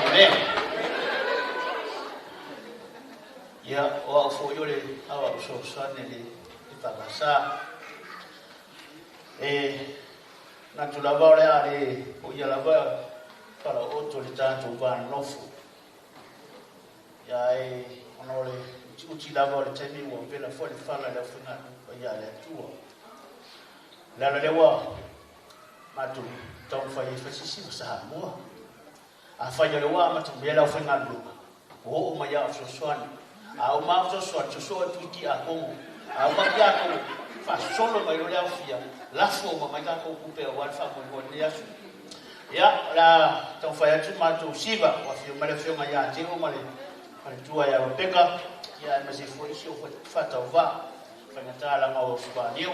Amen. Ia o au foi o le au fesoasoani le Ekalesia. E manatu lava o le a le o ia lava falaooto le tatou vanonofo. Ia e ona o le utiuti lava o le taimi ua vela foi le fala i le aufaigaluega paia a le Atua. O le ala lea ua matou taumafai ai e fai se isi Samoa. Afai o lea ua amata mea le aufaigaluega, ua oo mai au fesoasoani. A uma au fesoasoani, soso atu i Tiakono. A uma Tiakono, faasolo mai loa le aofia, lafo uma mai tatou tupe aua le faamoemoe i lenei aso. Ia, o le a taumafai atu matou siva, ua afio mai le afioga ia Teo ma le faletua ia Rebecca, ia aemaise foi isi o faatauvaa, faigata laga o Suaniu,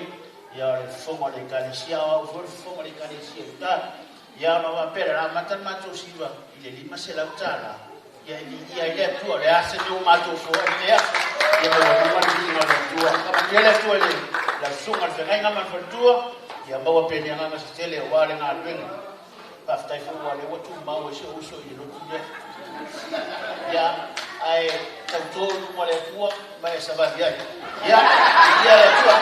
ia o le fofoga o le Ekalesia, o au foi le fofoga o le Ekalesia i uta. Ia ona faapea lea, o le a amata le matou siva i le $500, ia e viia ai le Atua, o le a se mea ua matou foai i lenei aso, ia maualuga le viiga o le Atua. Faamanuia le Atua i le lau susuga i le feagaiga ma le faletua, ia maua pea ni agaga se tele aua le galuega. Faafetai foi aua o lea ua tumau ai si ou uso i le lotu lea. Ia, ae tauto i luma o le Atua ma e savali ai. Ia, viia le Atua.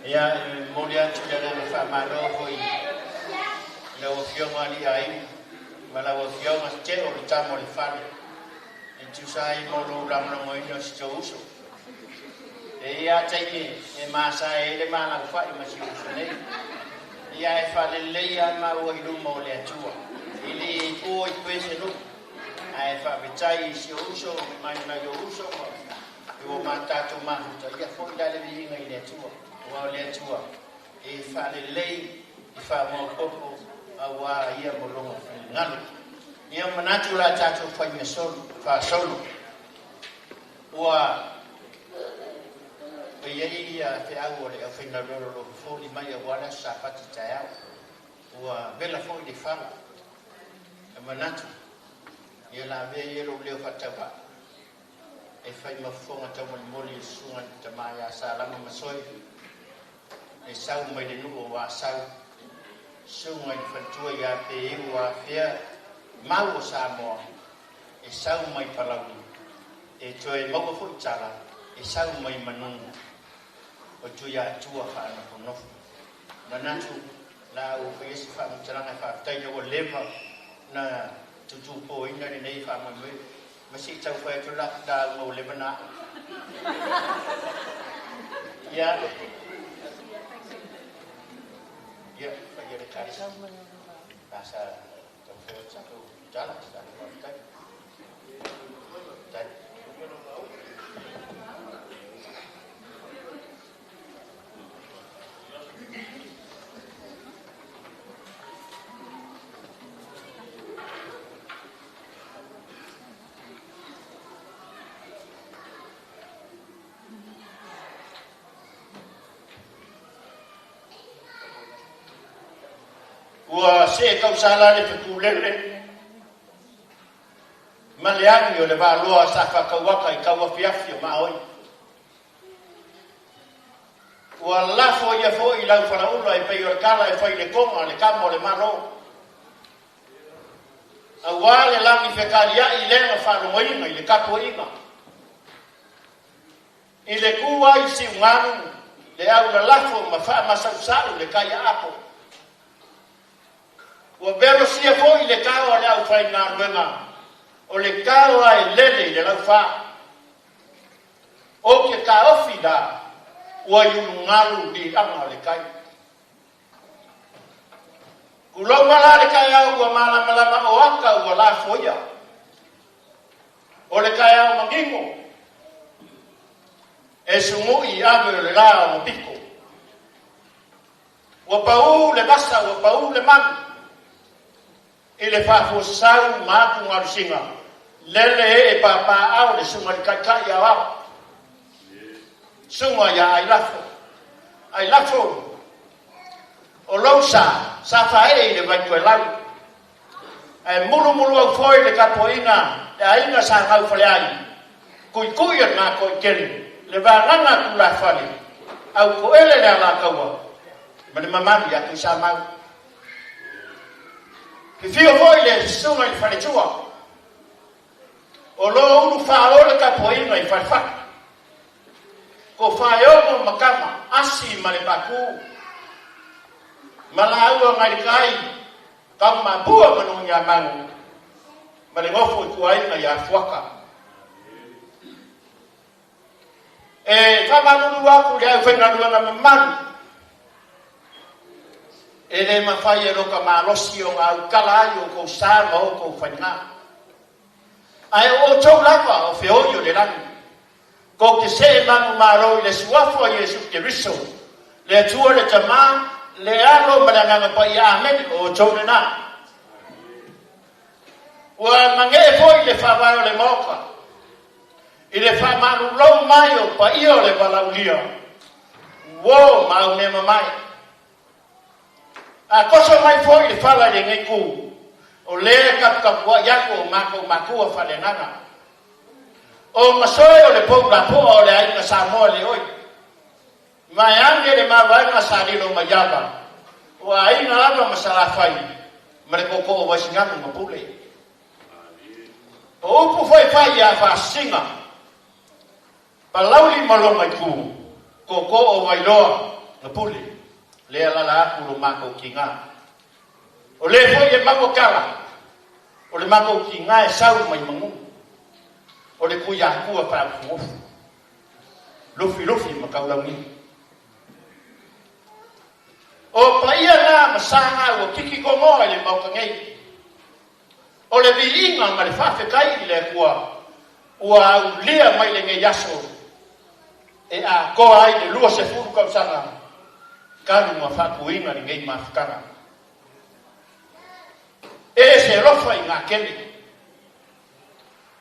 Ia, e momoli atu le agaga faamalo foi i lau Afioga Aliiaiga ma lau Afioga Teo le tama o le fale e tusa ai mo lou lagolagoina o si tou uso. E i ai lava taimi e masae ai le ma laufai ma si uso nei. Ia e faalelei lava maua i luma o le Atua. E le po i koe se nuu, ae faafetai i si ou uso mai nai ou uso ma i ua ma tatou mafuta, ia foi la le viiga i le Atua, aua o le Atua e faalelei i faamaopoopo auā ia mo lona finagalo. Ia manatu la tatou faimea faasolo, ua i ai ia feau o le aufaigaluega o lo o fofoli mai auā le aso Sapati taeao, ua vela foi le fala. E manatu, ia la avea ia lou leo faatauvaa e fai ma fofoga taumolimoli i le susuga i le tama ia Salama Masoe, e sau mai le nuu o Asau, susuga i le faletua ia Peu Afea mau o Samoa, e sau mai Palauli, e toe maua foi tala, e sau mai Manunu, o Tuiatua faanofonofo. Manatu la ua faia se faamatalaga e faafetai ina ua leva na tutupoina lenei faamoemoe. Ma se i tau fai atu la lauga ua leva na aʻo. Ia, ia, faia le tali. Sa tau fai atu sa tala, sa faafetai. Tai. Ua see tausala le fetulele ma le agi o le valoa sa faakauaka i tauafiafi o maoi. Ua lafo ia foi i lau falaula e pei o le tala e fai le toga le kama o le Malo. Auā le lagi fekaliai i lena faalogoina i le tapuaiga. I le tu ai i Siugalu, le au lalafo ma faamasausau le tai aapo. Ua velosia foi le tao a le aufaigaluega, o le tao a e lele i le laufa. O ke taofi la, ua i ulugalu liaga o le tai. Tulou la le taeao ua malamalama o aka ua lafoia. O le taeao manino, e sugui ave o le la o mapiko. Ua pau le vasa, ua pau le manu, i le faafuasau ma atu galusiga, lele ee papaao le suga i le taitai aoao. Suga ia Ailafo. Ailafo, o lou sa, sa faaee i le vaitoelau. Ae mulumulu au foi le tapuaiga le aiga sa gaufaleai, tuitui o le matoitele, le vagaga tulafale, au toele le alataua, ma le mamalu ia Tuisamau. Fifio foi le susuga i le faletua, o lo ulu faaola le tapuaiga i falefatu. Ko Whaeono ma kama, asi ma le paku. Ma laua ngai le kai, kau mapua manu ia mangu. Ma le ngofo i tuainga ia fuaka. E whamalulu aku le au whaingaluanga mamalu. E le mawhai e roka malosi o ngā ukala ai o kou sa ma o kou whainga. Ae o tou lava o feoi o le langi. Ko ke se mangu maro i le suafu a Iesu Keriso. Le Atua le Tama, le Alo ma le Agaga Paia. Amene. O tou lena. Ua magee foi le faavae o le Maota i le faamalulou mai o paia o le valaaulia, uo ma au mea mamae. A toso mai foi le fala i lenei ku, o lea e taputapuai atu o matou matua faaleagaga. O masoe o le pou lapoa o le aiga Samoa le oi. Vaeane le mavaega sa lilo mai ava, o aiga lava ma Salafai ma le tootoo o Vaisigano ma Pule. O upu faifai ia Faasisiga, Palauli ma Logaitu, tootoo o Vailoa, Gapule, lea alaala atu lo matou tiga. O lē foi e maua tala, o le matou tiga e sau mai magu, o le Tuiatua faaufuofu, lufilufi ma taulauniu. O paia na ma sa na ua kikikogoa i le Maota nei. O le viiga ma le faafetai i le Atua ua aulia mai lenei aso e atoa ai le 20 tausaga talu na faatuina lenei mafutaga. E se alofa i ngā kele.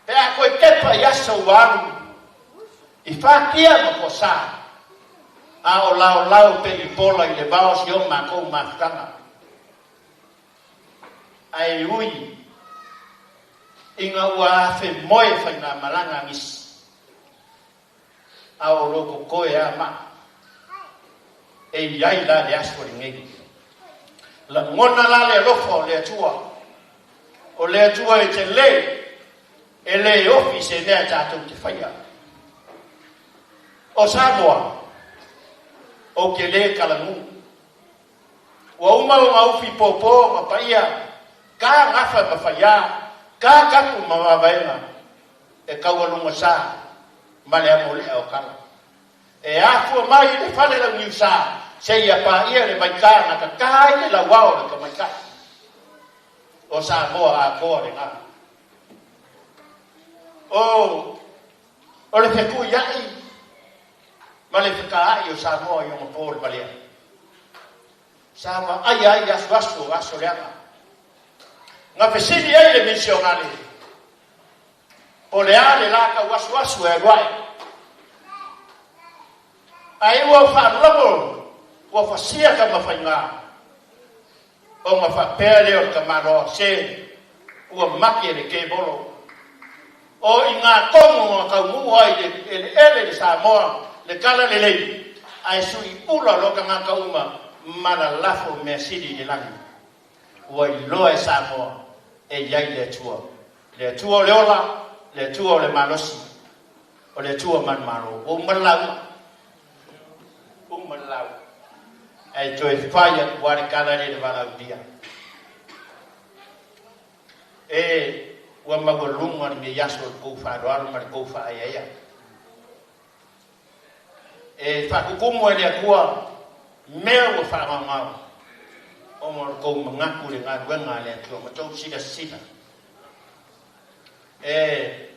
Pe a toe tepa i aso ua alu, i fatia ma posa, a o laolao pe i pola i le vao si o matou mafutaga. Ae ui ina ua afe moe faigamalaga a nisi, a o lo totoe a maa, e i ai la le aso lenei. Lagona la le alofa o le Atua, o le Atua e te lē, e lē ofi se mea tatou te faia. O Samoa, ou te lē talagu. Ua uma ona ufi pōpō ma paia, ka gafa ma faiā, ka tapu ma vavaega, e taualuga sa ma le amolea o tala. E afua mai i le fale launiusā seia paia le vaitā na tatā ai le lauao o le tamaitai. O Samoa atoa lena. O o le fetuiai ma le fekaa'i o Samoa i ona po le valea. Sa vaaia ai asuasu o aso leaga. Na fesili ai le misionale, po le a le la tauasuasu e alu ae. Ae ua faalogo ua fasia tamafaigā, ona faapea lea o le tamaloa se ua make le kebolo. O i ngā tongo na taunuu ai le eleele le Samoa le tala lelei, ae sui ula lo tagata uma ma lalafo mea sili i le lagi. Ua iloa e Samoa e i ai le Atua. Le Atua o le ola, le Atua o le malosi, o le Atua manumalo. Ua uma le lauga. Uma le lauga. Ae toe fai atu lava le tala lea i le valaaulia. E ua maualuga lenei aso i le tou faaaloalo ma le tou faaeaea. E faakukumu e le Atua mea ua faagaogao ona o le tou manatu i le galuega a le Atua ma tou silasila. E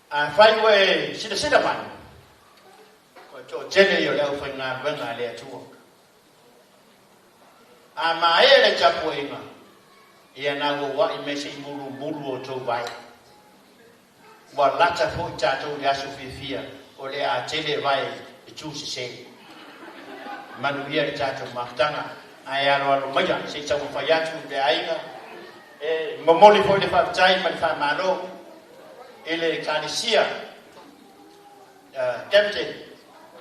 afai ua e silasila mai, o le toatele ia o le aufaigaluega a le Atua. A maea le tapuaiga, ia na ua ua'i mai se i mulumulu o tou vae. Ua lata foi tatou i le aso fiafia o le a tele vae e tu sesē. Manuia le tatou mafutaga, ae aloalo maia se i taumafai atu le aiga. E momoli foi le faafetai ma le faamalo i le Ekalesia Captain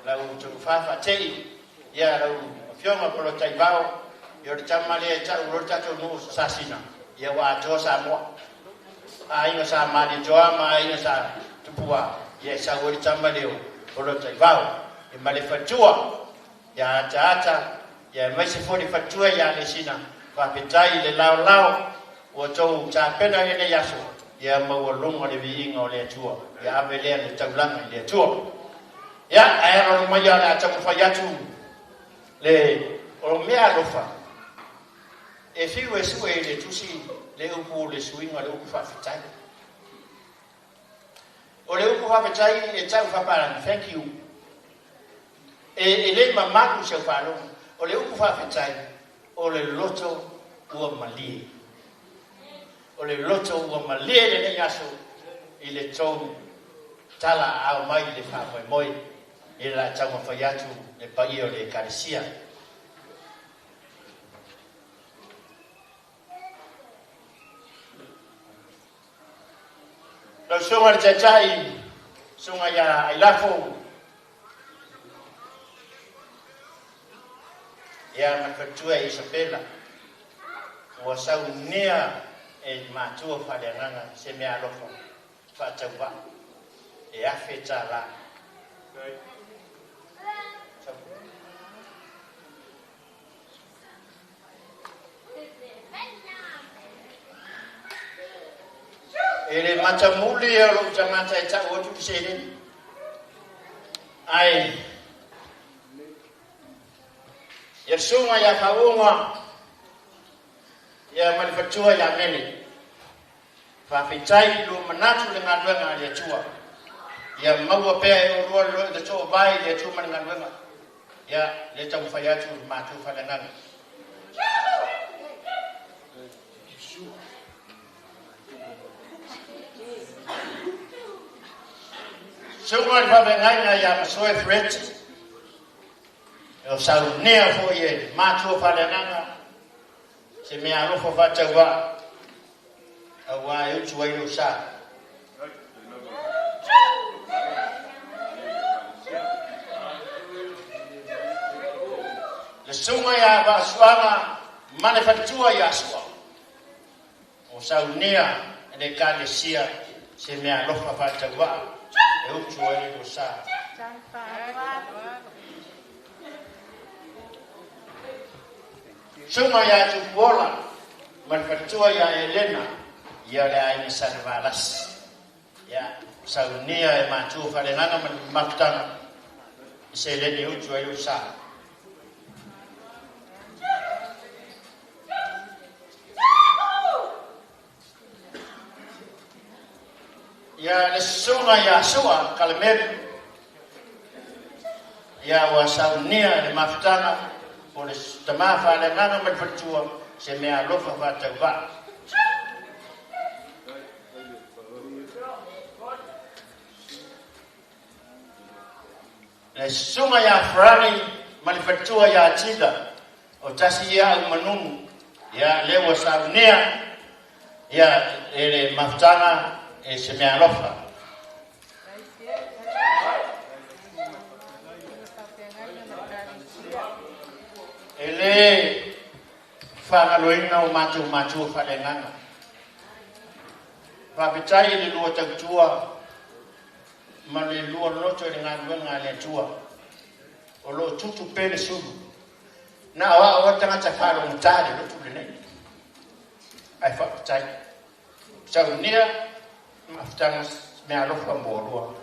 lau Tonufa Faatei, ia lau Afioga Polotaivao, ia o le tama lea e tau loa le tatou nuu Sasina, ia ua atoa Samoa. Aiga sa Malietoa ma aiga sa Tupua, ia e sau ai le tama lea o Polotaivao. E ma le faletua ia Ataata, ia aemaise foi le faletua ia Alesina, faafetai i le laolao ua tou tapena i lenei aso, ia maualuga le viiga o le Atua, ia ave lea le taulaga i le Atua. Ia, ae aloalo maia o le a taumafai atu le o mea alofa. E fiu e sue i le tusi le upu le suiga le upu faafetai. O le upu faafetai e tau faapalagi, thank you. E le mamalu si au faalogo. O le upu faafetai, o le loto ua malie. O le loto ua malie lenei aso i le tou tala ao mai i le faamoemoe i le la taumafai atu le paia o le Ekalesia. Lau susuga i le Taitai, susuga ia Ailafo, ia ma le faletua e Isabela, ua saunia e matua faaleagaga se mea alofa faatauvaa e $1,000. E le matamuli e o lou tagata e ta'u atu le seleni. Ae ia le susuga ia Fauga ia ma le faletua ia Mele. Faafetai i lua manatu i le galuega a le Atua. Ia maua pea e olua le toovae i le Atua ma le galuega. Ia le taumafai atu i le matou faaleagaga. Susuga i le faafeagaiga ia Masoe Fereti, o saunea foi e matua faaleagaga se mea alofa faatauvaa auā e utu ai lou sa. Le susuga ia Vaasuaga ma le faletua ia Sua, o saunia e le Ekalesia se mea alofa faatauvaa e utu ai lou sa. Susuga ia Tupuola ma le faletua ia Elena, ia le aiga Salevalasi. Ia, saunia e matua faaleagaga ma le mafutaga i seleni e utu ai lou sa. Ia le susuga ia Sua Kalemeli, ia ua saunia le mafutaga o le tamā faaleagaga ma le faletua se mea alofa faatauvaa. Le susuga ia Farani ma le faletua ia Tila, o tasi ia au manunu, ia lea ua saunia ia e le mafutaga e se mea alofa. E le faagaloina o matou matua faaleagaga. Faafetai i le lua tautua ma le lua loto i le galuega a le Atua. O lo o tutu pea le sulu. Na o au o tagata faalogotā le lotu lenei. Ae faafetai. Saunia mafutaga mea alofa mo lua.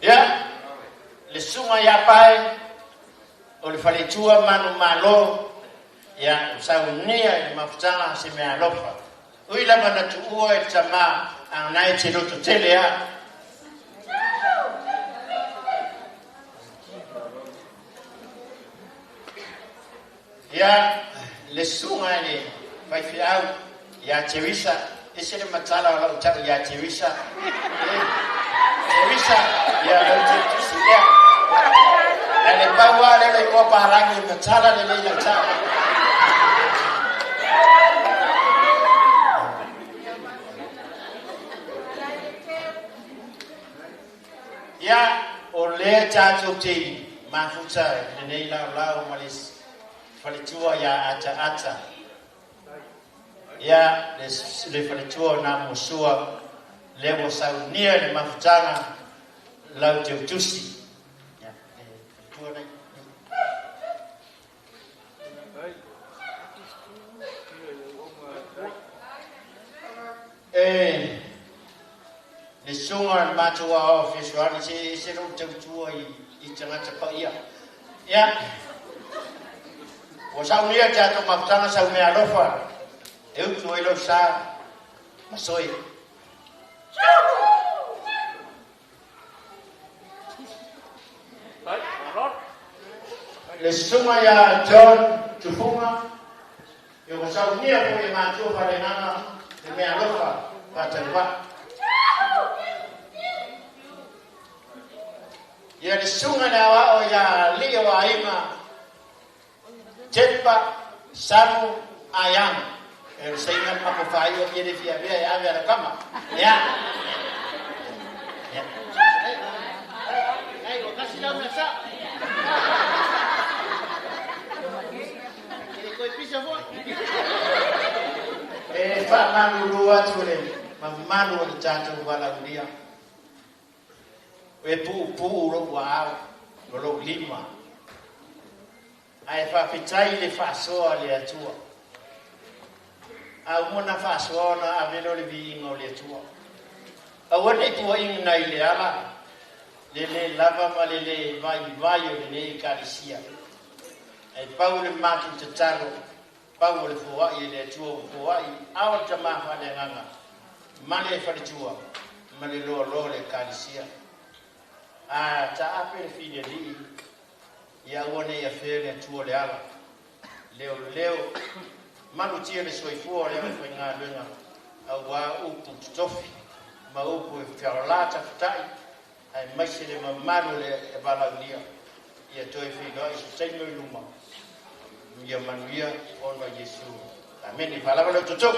Ia, le susuga ia Pae, o le faletua manu malo, ia, saunia i le mafutaga se mea alofa. Ui lava na tuua e le tamā, a na e te loto tele a. Ia, le susuga i le faifeau ia Teresa, ese le matala o lau tau ia Teresa. Teresa, ia lau tusi lea. E le pau lava lea le igoa palagi e matala lelei lau tau. Ia, o lea tatou te mafuta i lenei laolao ma le faletua ia Ata Ata. Ia, le faletua o Namusua, lea ua saunia i le mafutaga lau teutusi. Ia, le faletua nei. E le susuga i le matou aoao fesoasoani se ese lou tautua i tagata paia. Ia, ua saunia tatou mafutaga sau mea alofa e utu ai lau sa masoe. Le susuga ia John Tufunga, ia ua saunia foi e matua faaleagaga le mea alofa faatauvaa. Ia le susuga i le aoao ia alii o aiga Tepa Samu Ayang. E le saiga le matou faaiu e le fia avea e ave a lau tama. Ia. Ia. Ai, ua kasi lau mea sa. E koe pisa foi. E faamalulu atu le mamalu o le tatou valaaulia. E puupuu lou aao o lou lima. Ae faafetai i le faasoa a le Atua. A uma ona faasoa ona ave lea o le viiga o le Atua. Aua ne i tuuaiga nai le ala le lē lava ma le lē vaivai o lenei Ekalesia. Ae pau le matou tatalo, pau o le foai e le Atua ua foai ao le Tama faaleagaga ma le faletua ma le loaloa o le Ekalesia. A taape le filialii, ia aua ne i afea le Atua le ala. Leoleo, malutia le soifua o le aufaigaluega auā upu totofi ma upu e fealā tafatai aemaise le mamalu o le valaaulia ia toe feiloai se taimi o i luma ia manuia ona o Iesu. Amene. Faalava le toutou.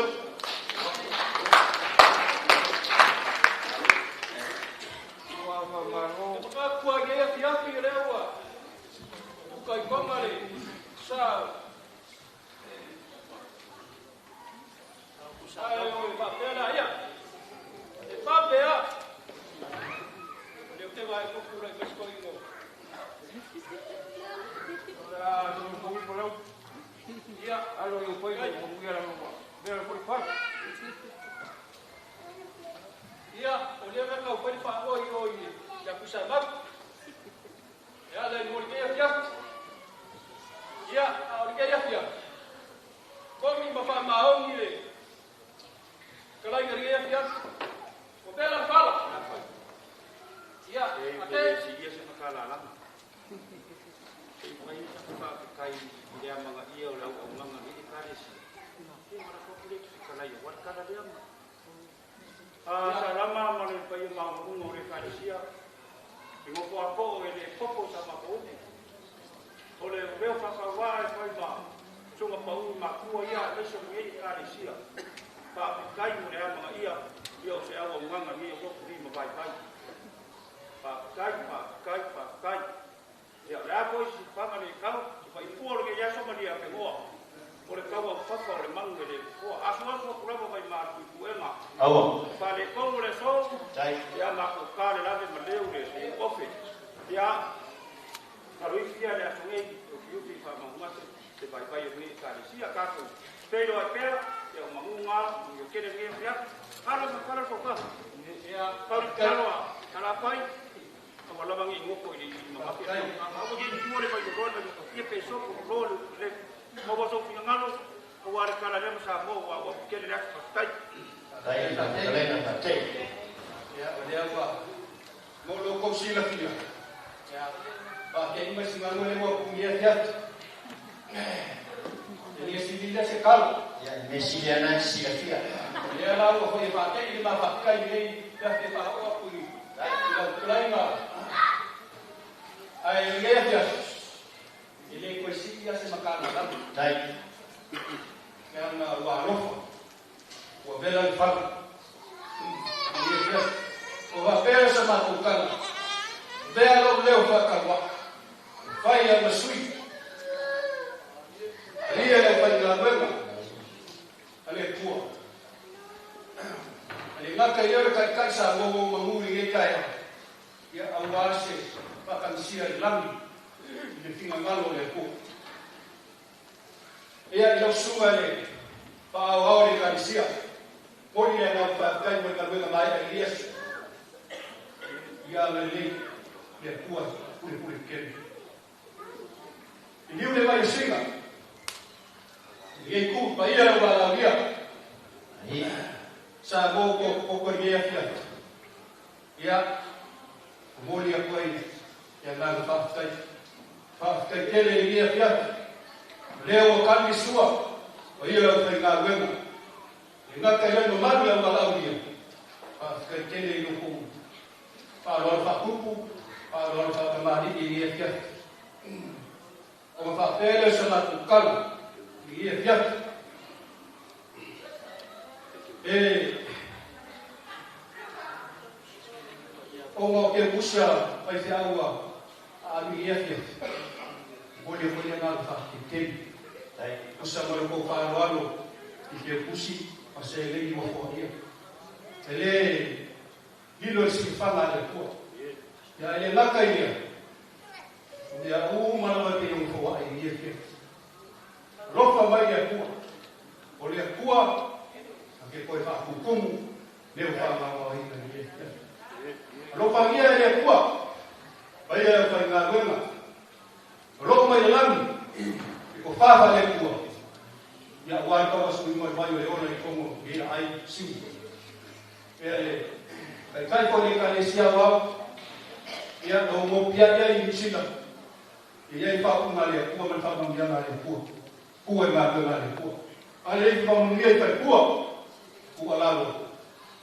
Aua. Mea uma lava te iong fōa i ia fia. Alofa mai le Atua. O le Atua, a ke koe whaakukumu, leo whaangawa i ia fia. Alofa ngia e le Atua, pai e au whai ngā luenga. O loo mai le lagi, e ko whawha le Atua. Ia wai kawa sui mai mai o le ona i kongo, i a ai siu. Ea le, kai kai ko le ka le sia wau, ia no mo pia ia i Nisila. Ia i whaunga le Atua man whamangia ngā le Atua. Kua i ngā le Atua. A le i whamangia i whai kua, kua lalo.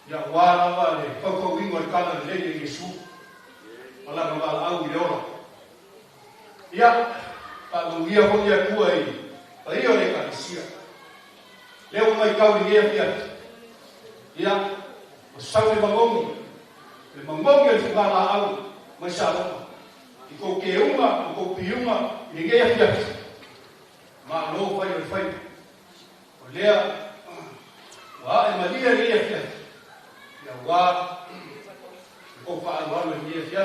Ia wā lava le whauwhau ingo le kala le leile Yesu. Malanga wala au i le ora. Ia, whamangia ho ia kua i paia o le kalisia. Leo mai kau i ngea pia. Ia, o sau le mangongi. Le mangongi o le whakala au mai sa loma. I kou ke unga, o kou piunga, i ngea pia. Ma lō whai o le whai. O lea, wā e malia ngea pia. Ia wā, i kou whaalualu i ngea pia.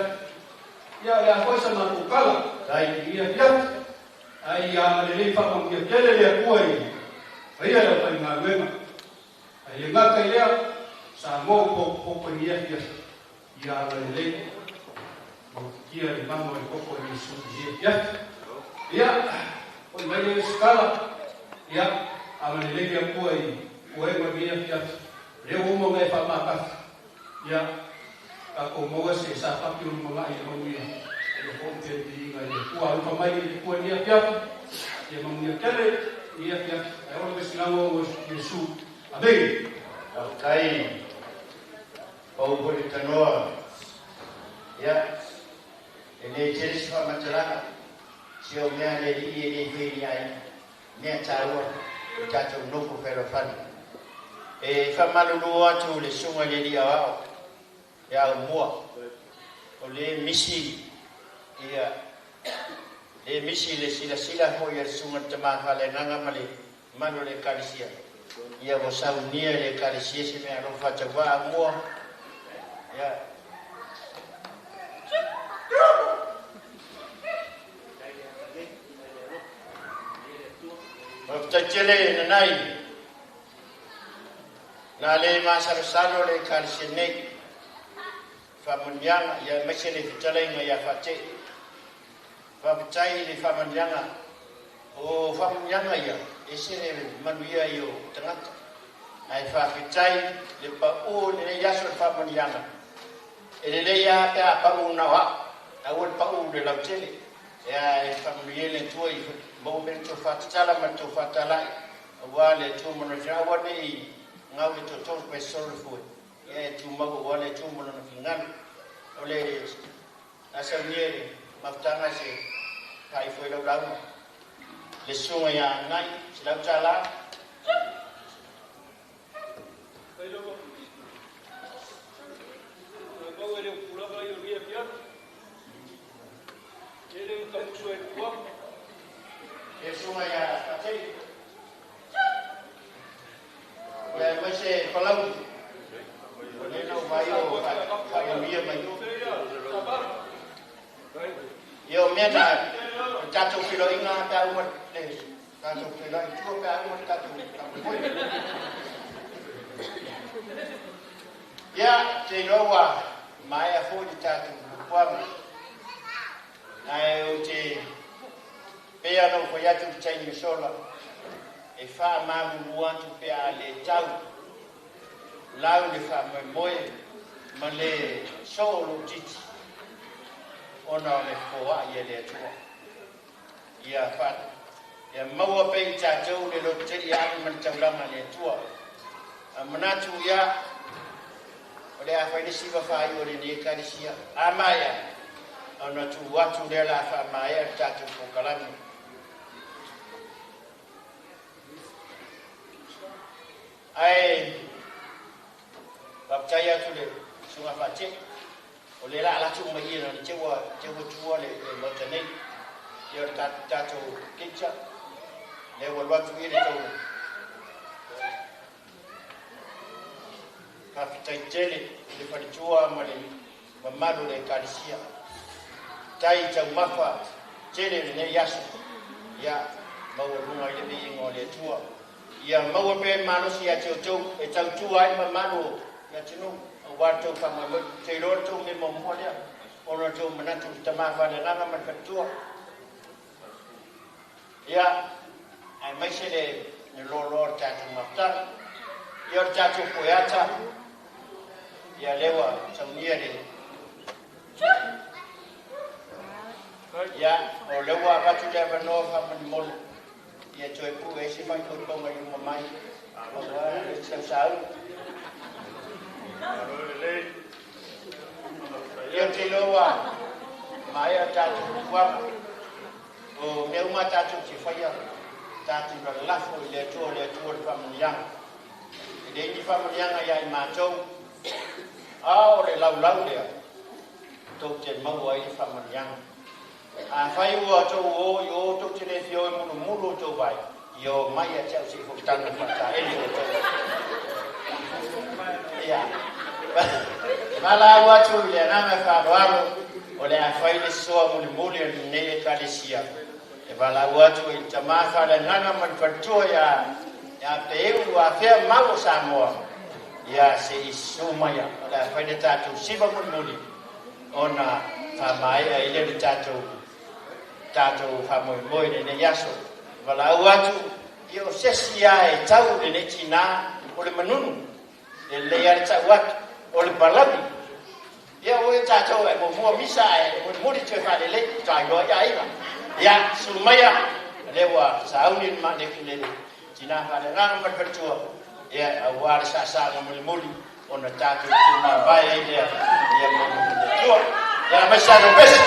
Ia le a koisa mātou kala, tai i ngea pia. Ai a le lei whaamangia kele lea kua i paia leo whai ngā luenga. Ai le ngaka i lea, sa mō pō i ngea pia. Ia ala le lei, o kia le mamo i koko i Yesu i ngea pia. Ia, o i mai le skala, ia, ama le lei lea kua i kua e ngea pia. Leo umo ngai whaamakafi. Ia, ka ko maua se sa papi o lumanga i manuia. Ia ko te piinga i kua alufa mai i kua nia pia. Ia manuia kele nia pia. Ai ora mesingango o Yesu. Amém. Kai pau po le tanoa. Ia, e le tele se whamatalanga. Se o mea le li e le hui ni ai. Mea tāua, o tātou nofo wherofani. E whamalulu atu le sunga le li au. Ia au mua. O le misi, ia, le misi le sila sila ho ia sunga te mahale nanga ma le manu le kalisia. Ia o saunia le kalisia se mea alofa te wā mua. Ia. Maftatele nanai. Nā le masarasalo le kalisia nei. Whamunianga, ia maise le fitalenga ia whate. Whapatai le whamunianga. O whamunianga ia, e se le manuia i o tangata. Ai whawhitai le pau le le yaso le whamunianga. E le le ia pe a pau na wa. A ua le pau le lautele. Ea e whamunia le tua i mau mele tō whatatala ma tō whatalai. A wā le tū mana whina awa ne i ngau le tō tō pe solo fue. Ia e tū mau wā le tū mana whinganu. O le asaunia le mafutanga se kai fue lau lau. Le sunga ia ngai, se lau tala. Le sunga ia patei. Ia maise palau. O le nau mai o whaimia mai. Ia o mea na tātou whiro inga pēa uma le tātou whiro i tua pēa uma tātou tātou. Ia te roa mai a fō te tātou pupuama. Ai o te pēa no ko iatu te taini sola e wha mamu atu pēa le tau. Lau le wha moe moe ma le solo titi. Ona o le foa ia le atua. Ia wha, ia maua pe i tātou le loto teri alu ma le taulanga le atua. A manatu ia, o le a whaile siwa whai o le ne karisia. A maia, ona tu atu le la wha maia le tātou pokalame. Ai, waptai atu le sunga whate. O le la latu mai ia na te ua tua le mota nei. Ia o le tātou kitsa. Le ua luatu ia le tau. Kawhitai tele le wharitua ma le mamalu le kalisia. Tai tau mafa tele lenei aso. Ia maualuga i le viiga o le Atua. Ia maua pea le malosi ia te outou e tautua ai le mamalu o le atunuu aua le tou faamoemoe. Ou te iloa le tou mea muamua lea ona o le tou manatu i le tama faaleagaga ma le faletua. Ia, aemaise le loaloa o le tatou mafutaga. Ia, o le tatou poeata, ia lea ua saunia le Ia, o lea ua avatu le avanoa faamolemole ia toe pue ai se faitotoga i luma mai aua le sausaui. Ia, ou te iloa ua maea le tatou nofoaga. O mea uma tatou te faia, tatou lalafo i le Atua, o le Atua le faamanuiaga. E leai ni faamanuiaga ia i matou, a o le laulau lea tou te maua ai le faamanuiaga. Afai ua tou o i o tou te le fia o e mulumulu o tou vae, ia o mai ia te au se i fotaga faataele outou. Ia. Valaau atu i le agaga faaaloalo o le a fai le soa mulimuli a lenei Ekalesia. E valaau atu i le tama faaleagaga ma le faletua ia ia Peu ua afea mau o Samoa, ia se i susu mai o le a fai le tatou siva mulimuli ona faamaea ai lea le tatou tatou faamoemoe i lenei aso. Valaau atu, ia o se isi lava e tau i lenei tinā o le manunu, e lelei lava le tau atu, o le palauli. Ia ua tatou e muamua misa ae mulimuli toe faalelei, faatoa iloa ai aiga. Ia, susu maia, lea ua sauni le le tinā faaleagaga ma le faletua, ia aua le saasaaga mulimuli ona tatou tumavae ai lea ia mo le Atua. Ia aumai se tatou pese.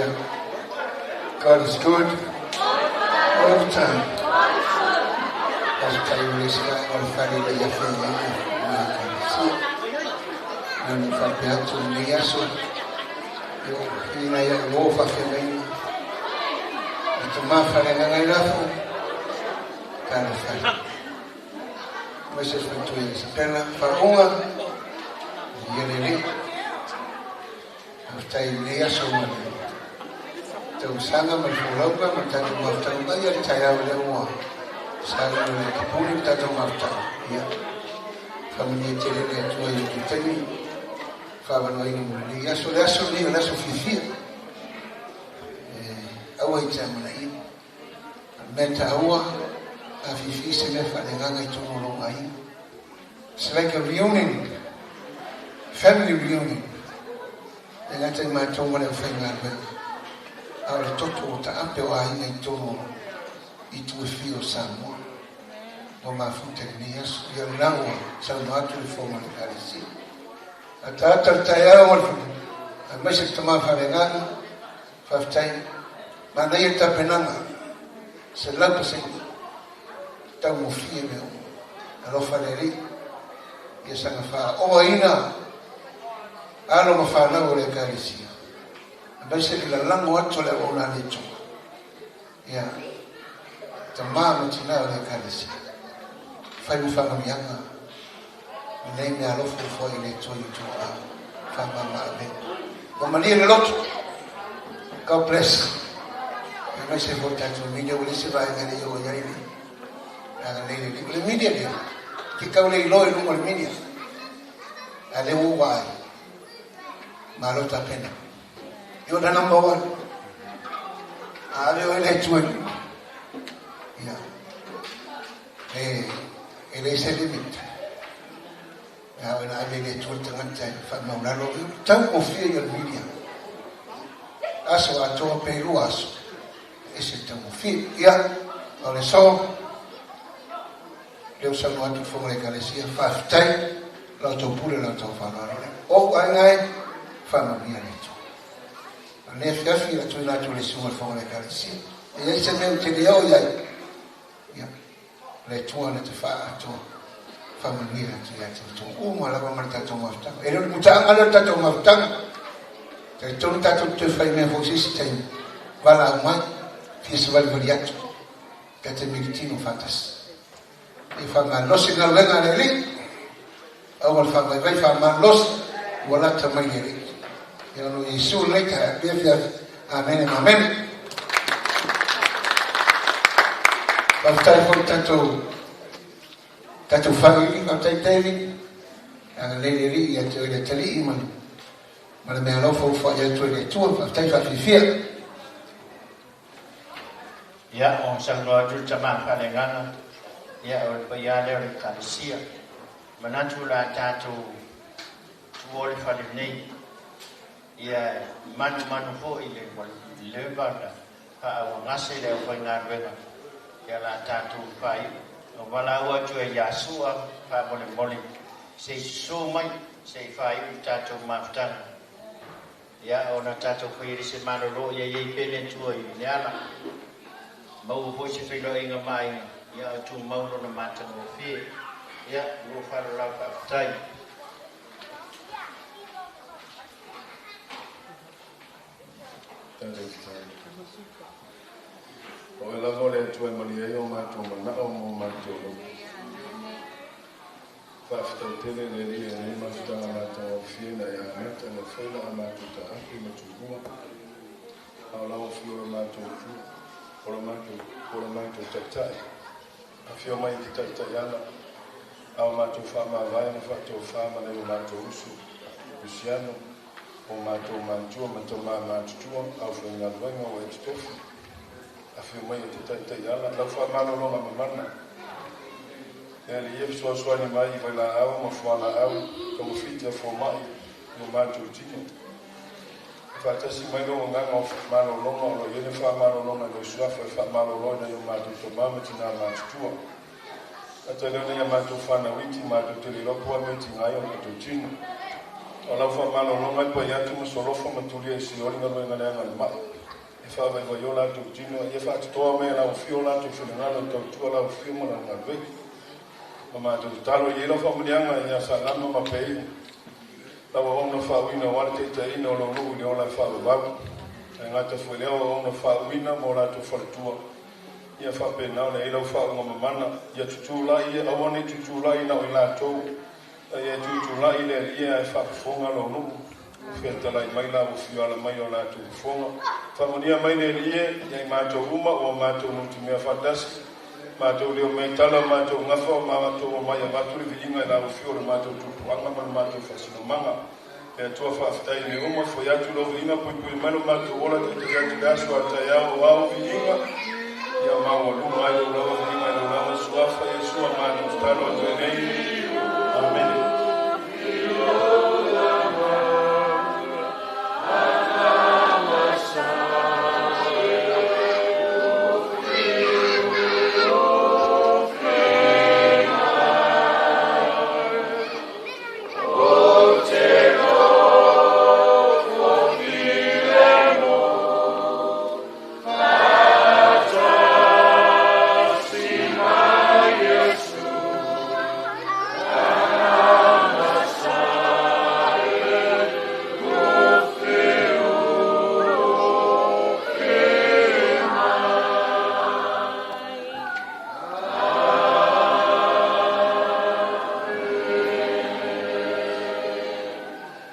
Yeah. God is good all the time. Faafetai o le isi vaega o le fale ina ia feagaiga ma Ekalesia. Na ona faapea atu i lenei aso, ia ua filiga i au uo faafeagaiga. Le tama faaleagaga i lafo, talofa e. Aemaise le faletua ia Isabella, faauuga, ia le Alii. Faafetai i lenei aso ma le tausaga ma le folauga ma le tatou mafutaga mai le taeao lea ua sauni le tapuni le tatou mafutaga. Ia, faamanuia tele le Atua i outou taimi faavanoaina mo lenei aso. Le aso lenei o le aso fiafia. E aua i te amanaia. O le mea taua, a fiafia se mea faaleagaga i totonu o lou aiga. It's like a reunion, family reunion. E gata i matou ma le aufaigaluega, a o le toto o taape o aiga i totonu o itu e fia o Samoa. Ua mafuta i lenei aso. Ia o lena ua saunoa atu le fofoga o le Ekalesia. Ataata le taeao ma le aemaise le tama faaleagaga, faafetai. Manaia le tapenaga, 100%. Taugofie mea uma. Alofa le Alii, ia saga faaoaina alo ma fanau o le Ekalesia, aemaise le lalago atu o le auauna a le Atua. Ia, tama ma tina o le Ekalesia, fai ma faamanuiaga lenei meaalofa ua foai e le Atua i outou aao. Faamama avega. Ua malie le loto. God bless. Aemaise foi tatou media, ua leai se vaega e le i oo i ai le agalelei le Alii. O le media lea, ke tau le iloa i luga o le media. A lea ua ou vaai, malo tapena. You're the number one. A ave oe le Atua i luga. Ia. E leai se limit. A oe na ave i le Atua le tagata e faamaulalo. Taugofie ia le media. Aso atoa pe 2 aso. Ese le taugofie. Ia, o le so, lea ua saunoa atu le fofoga o le Ekalesia, faafetai la outou pule la outou faaaloalo lea. O ou aiga e, faamanuia le Atua. O lenei afiafi, o le a tuuina atu i le susuga i le fofoga o le Ekalesia. E i ai se mea ou te le oo i ai, ia, le Atua na te faaatoa faamanuia atu ia te outou uma lava ma le tatou mafutaga. E le o le mutaaga lea o le tatou mafutaga. Talitonu tatou te toe fai mea foi se isi taimi. Valaau mai, fia savalivali atu, ta te militino faatasi. Ia faamalosi galuega a le Alii. Aua le faavaivai, faamalosi, ua lata mai le Alii. Ia ono Iesu lenei taeao, afiafi. Amene ma amene. Faafetai foi tatou tatou faaili, faafetai David. Agalelei le Alii ia te oe le atalii ma ma le meaalofa ua foai atu e le Atua. Faafetai faafiafia. Ia, o saunoa atu le tama faaleagaga, ia, o le paia lea o le Ekalesia. Manatu o le a tatou tuua le fale nei. Ia, manumanu foi le ua leva ona faaauagase le aufaigaluega, ia o le a tatou faaiu. O valaau atu e Iasua, faamolemole, se i susū mai, se i faaiu le tatou mafutaga. Ia, ona tatou faia le se malolo, ia i ai pea le Atua i le ala. Maua foi se feiloaiga ma aiga, ia ae tumau lona matagofie. Ia, ua faaaloalo faafetai. Tatou tatalo. O oe lava o le Atua e malie ai o matou manao ma o matou loto. Faafetai tele i le Alii i lenei mafutaga matagofie na e amata lea foi la a matou taape ma tulua. A o lau afio o lo matou Itu, o lo matou, o lo matou Taitai. Afio mai e te taitai ala, a o matou faamavae ma faatofa ma nai o matou uso, Luciano, o matou matua ma tama matutua, aufaigaluega ua e totofi. Afio mai e te taitai ala, lau faamalologa mamana. E Alii e fesoasoani mai i vailaau ma fualaau, togafiti a fomai i o matou tino. E faatasi mai lou agaga o malologa o lo o i ai le faamalologa i lou suafa e faamalolo ai nai o matou tama ma tina matutua. Gata lea o nai a matou fanau iti, matou te le iloa po o a mea e tiga ai o matou tino. O lau faamalologa e pai atu ma solofa ma tulia i Sioli galuega leaga a le mai. Faavaivai o latou tino ia faatotoa mai lau afio latou finagalo tautua lau afio ma lau galuega. Ma matou tatalo i ai lau faamanuiaga ia Salama ma Peiu. Lau auauna faauuina aua le taitaiina o lou nuu i le ola e faavavau. Ae gata foi lea o auauna faauuina ma o latou faletua. Ia faapena ona i ai lau faauuga mamana. Ia tutulai ia aua ne i tutulai na o i latou. A ia tutulai le Alii ae faafofoga lou nuu. Fetalai mai lau afio ala mai o latou fofoga. Faamanuia mai le Alii e ia i matou uma ua matou nutimea faatasi. Matou leo mai tala o matou gafa o matou omai avatu le viiga i lau afio o le matou tupuaga ma le matou faasinomaga. Le Atua faafetai i mea uma, foi atu lou viiga puipui mai lo matou ola taitai atu i le aso a taeao o au viiga. Ia maualuga ai lou lava viiga i lou lava suafa Iesu a matou tatalo atu ai nei. Amene.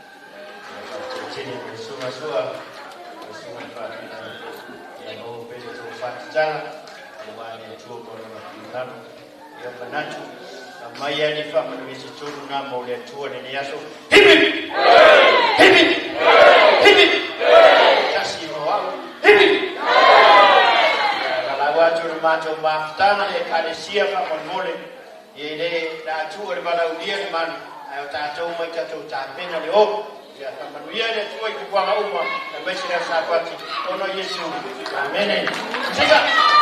Faafetai i le susuga Sua, le susuga i le Faafeagaiga, ia maua pea le tou faatatala aua le Atua ma Lona finagalo. Ia manatu, aumai lava ni faamanuia se tolu na mo le Atua i lenei aso. Hip hip! Hip hip! Hip hip! Tasi o au. Hip hip! Ia valaau atu le matou mafutaga le Ekalesia faamolemole, e le na atua le valaaulia le malu, ae o tatou mai tatou tapena le o. Ia faamanuia le Atua i tupulaga uma, aemaise le aso Sapati, ona o Iesu. Amene. Sika!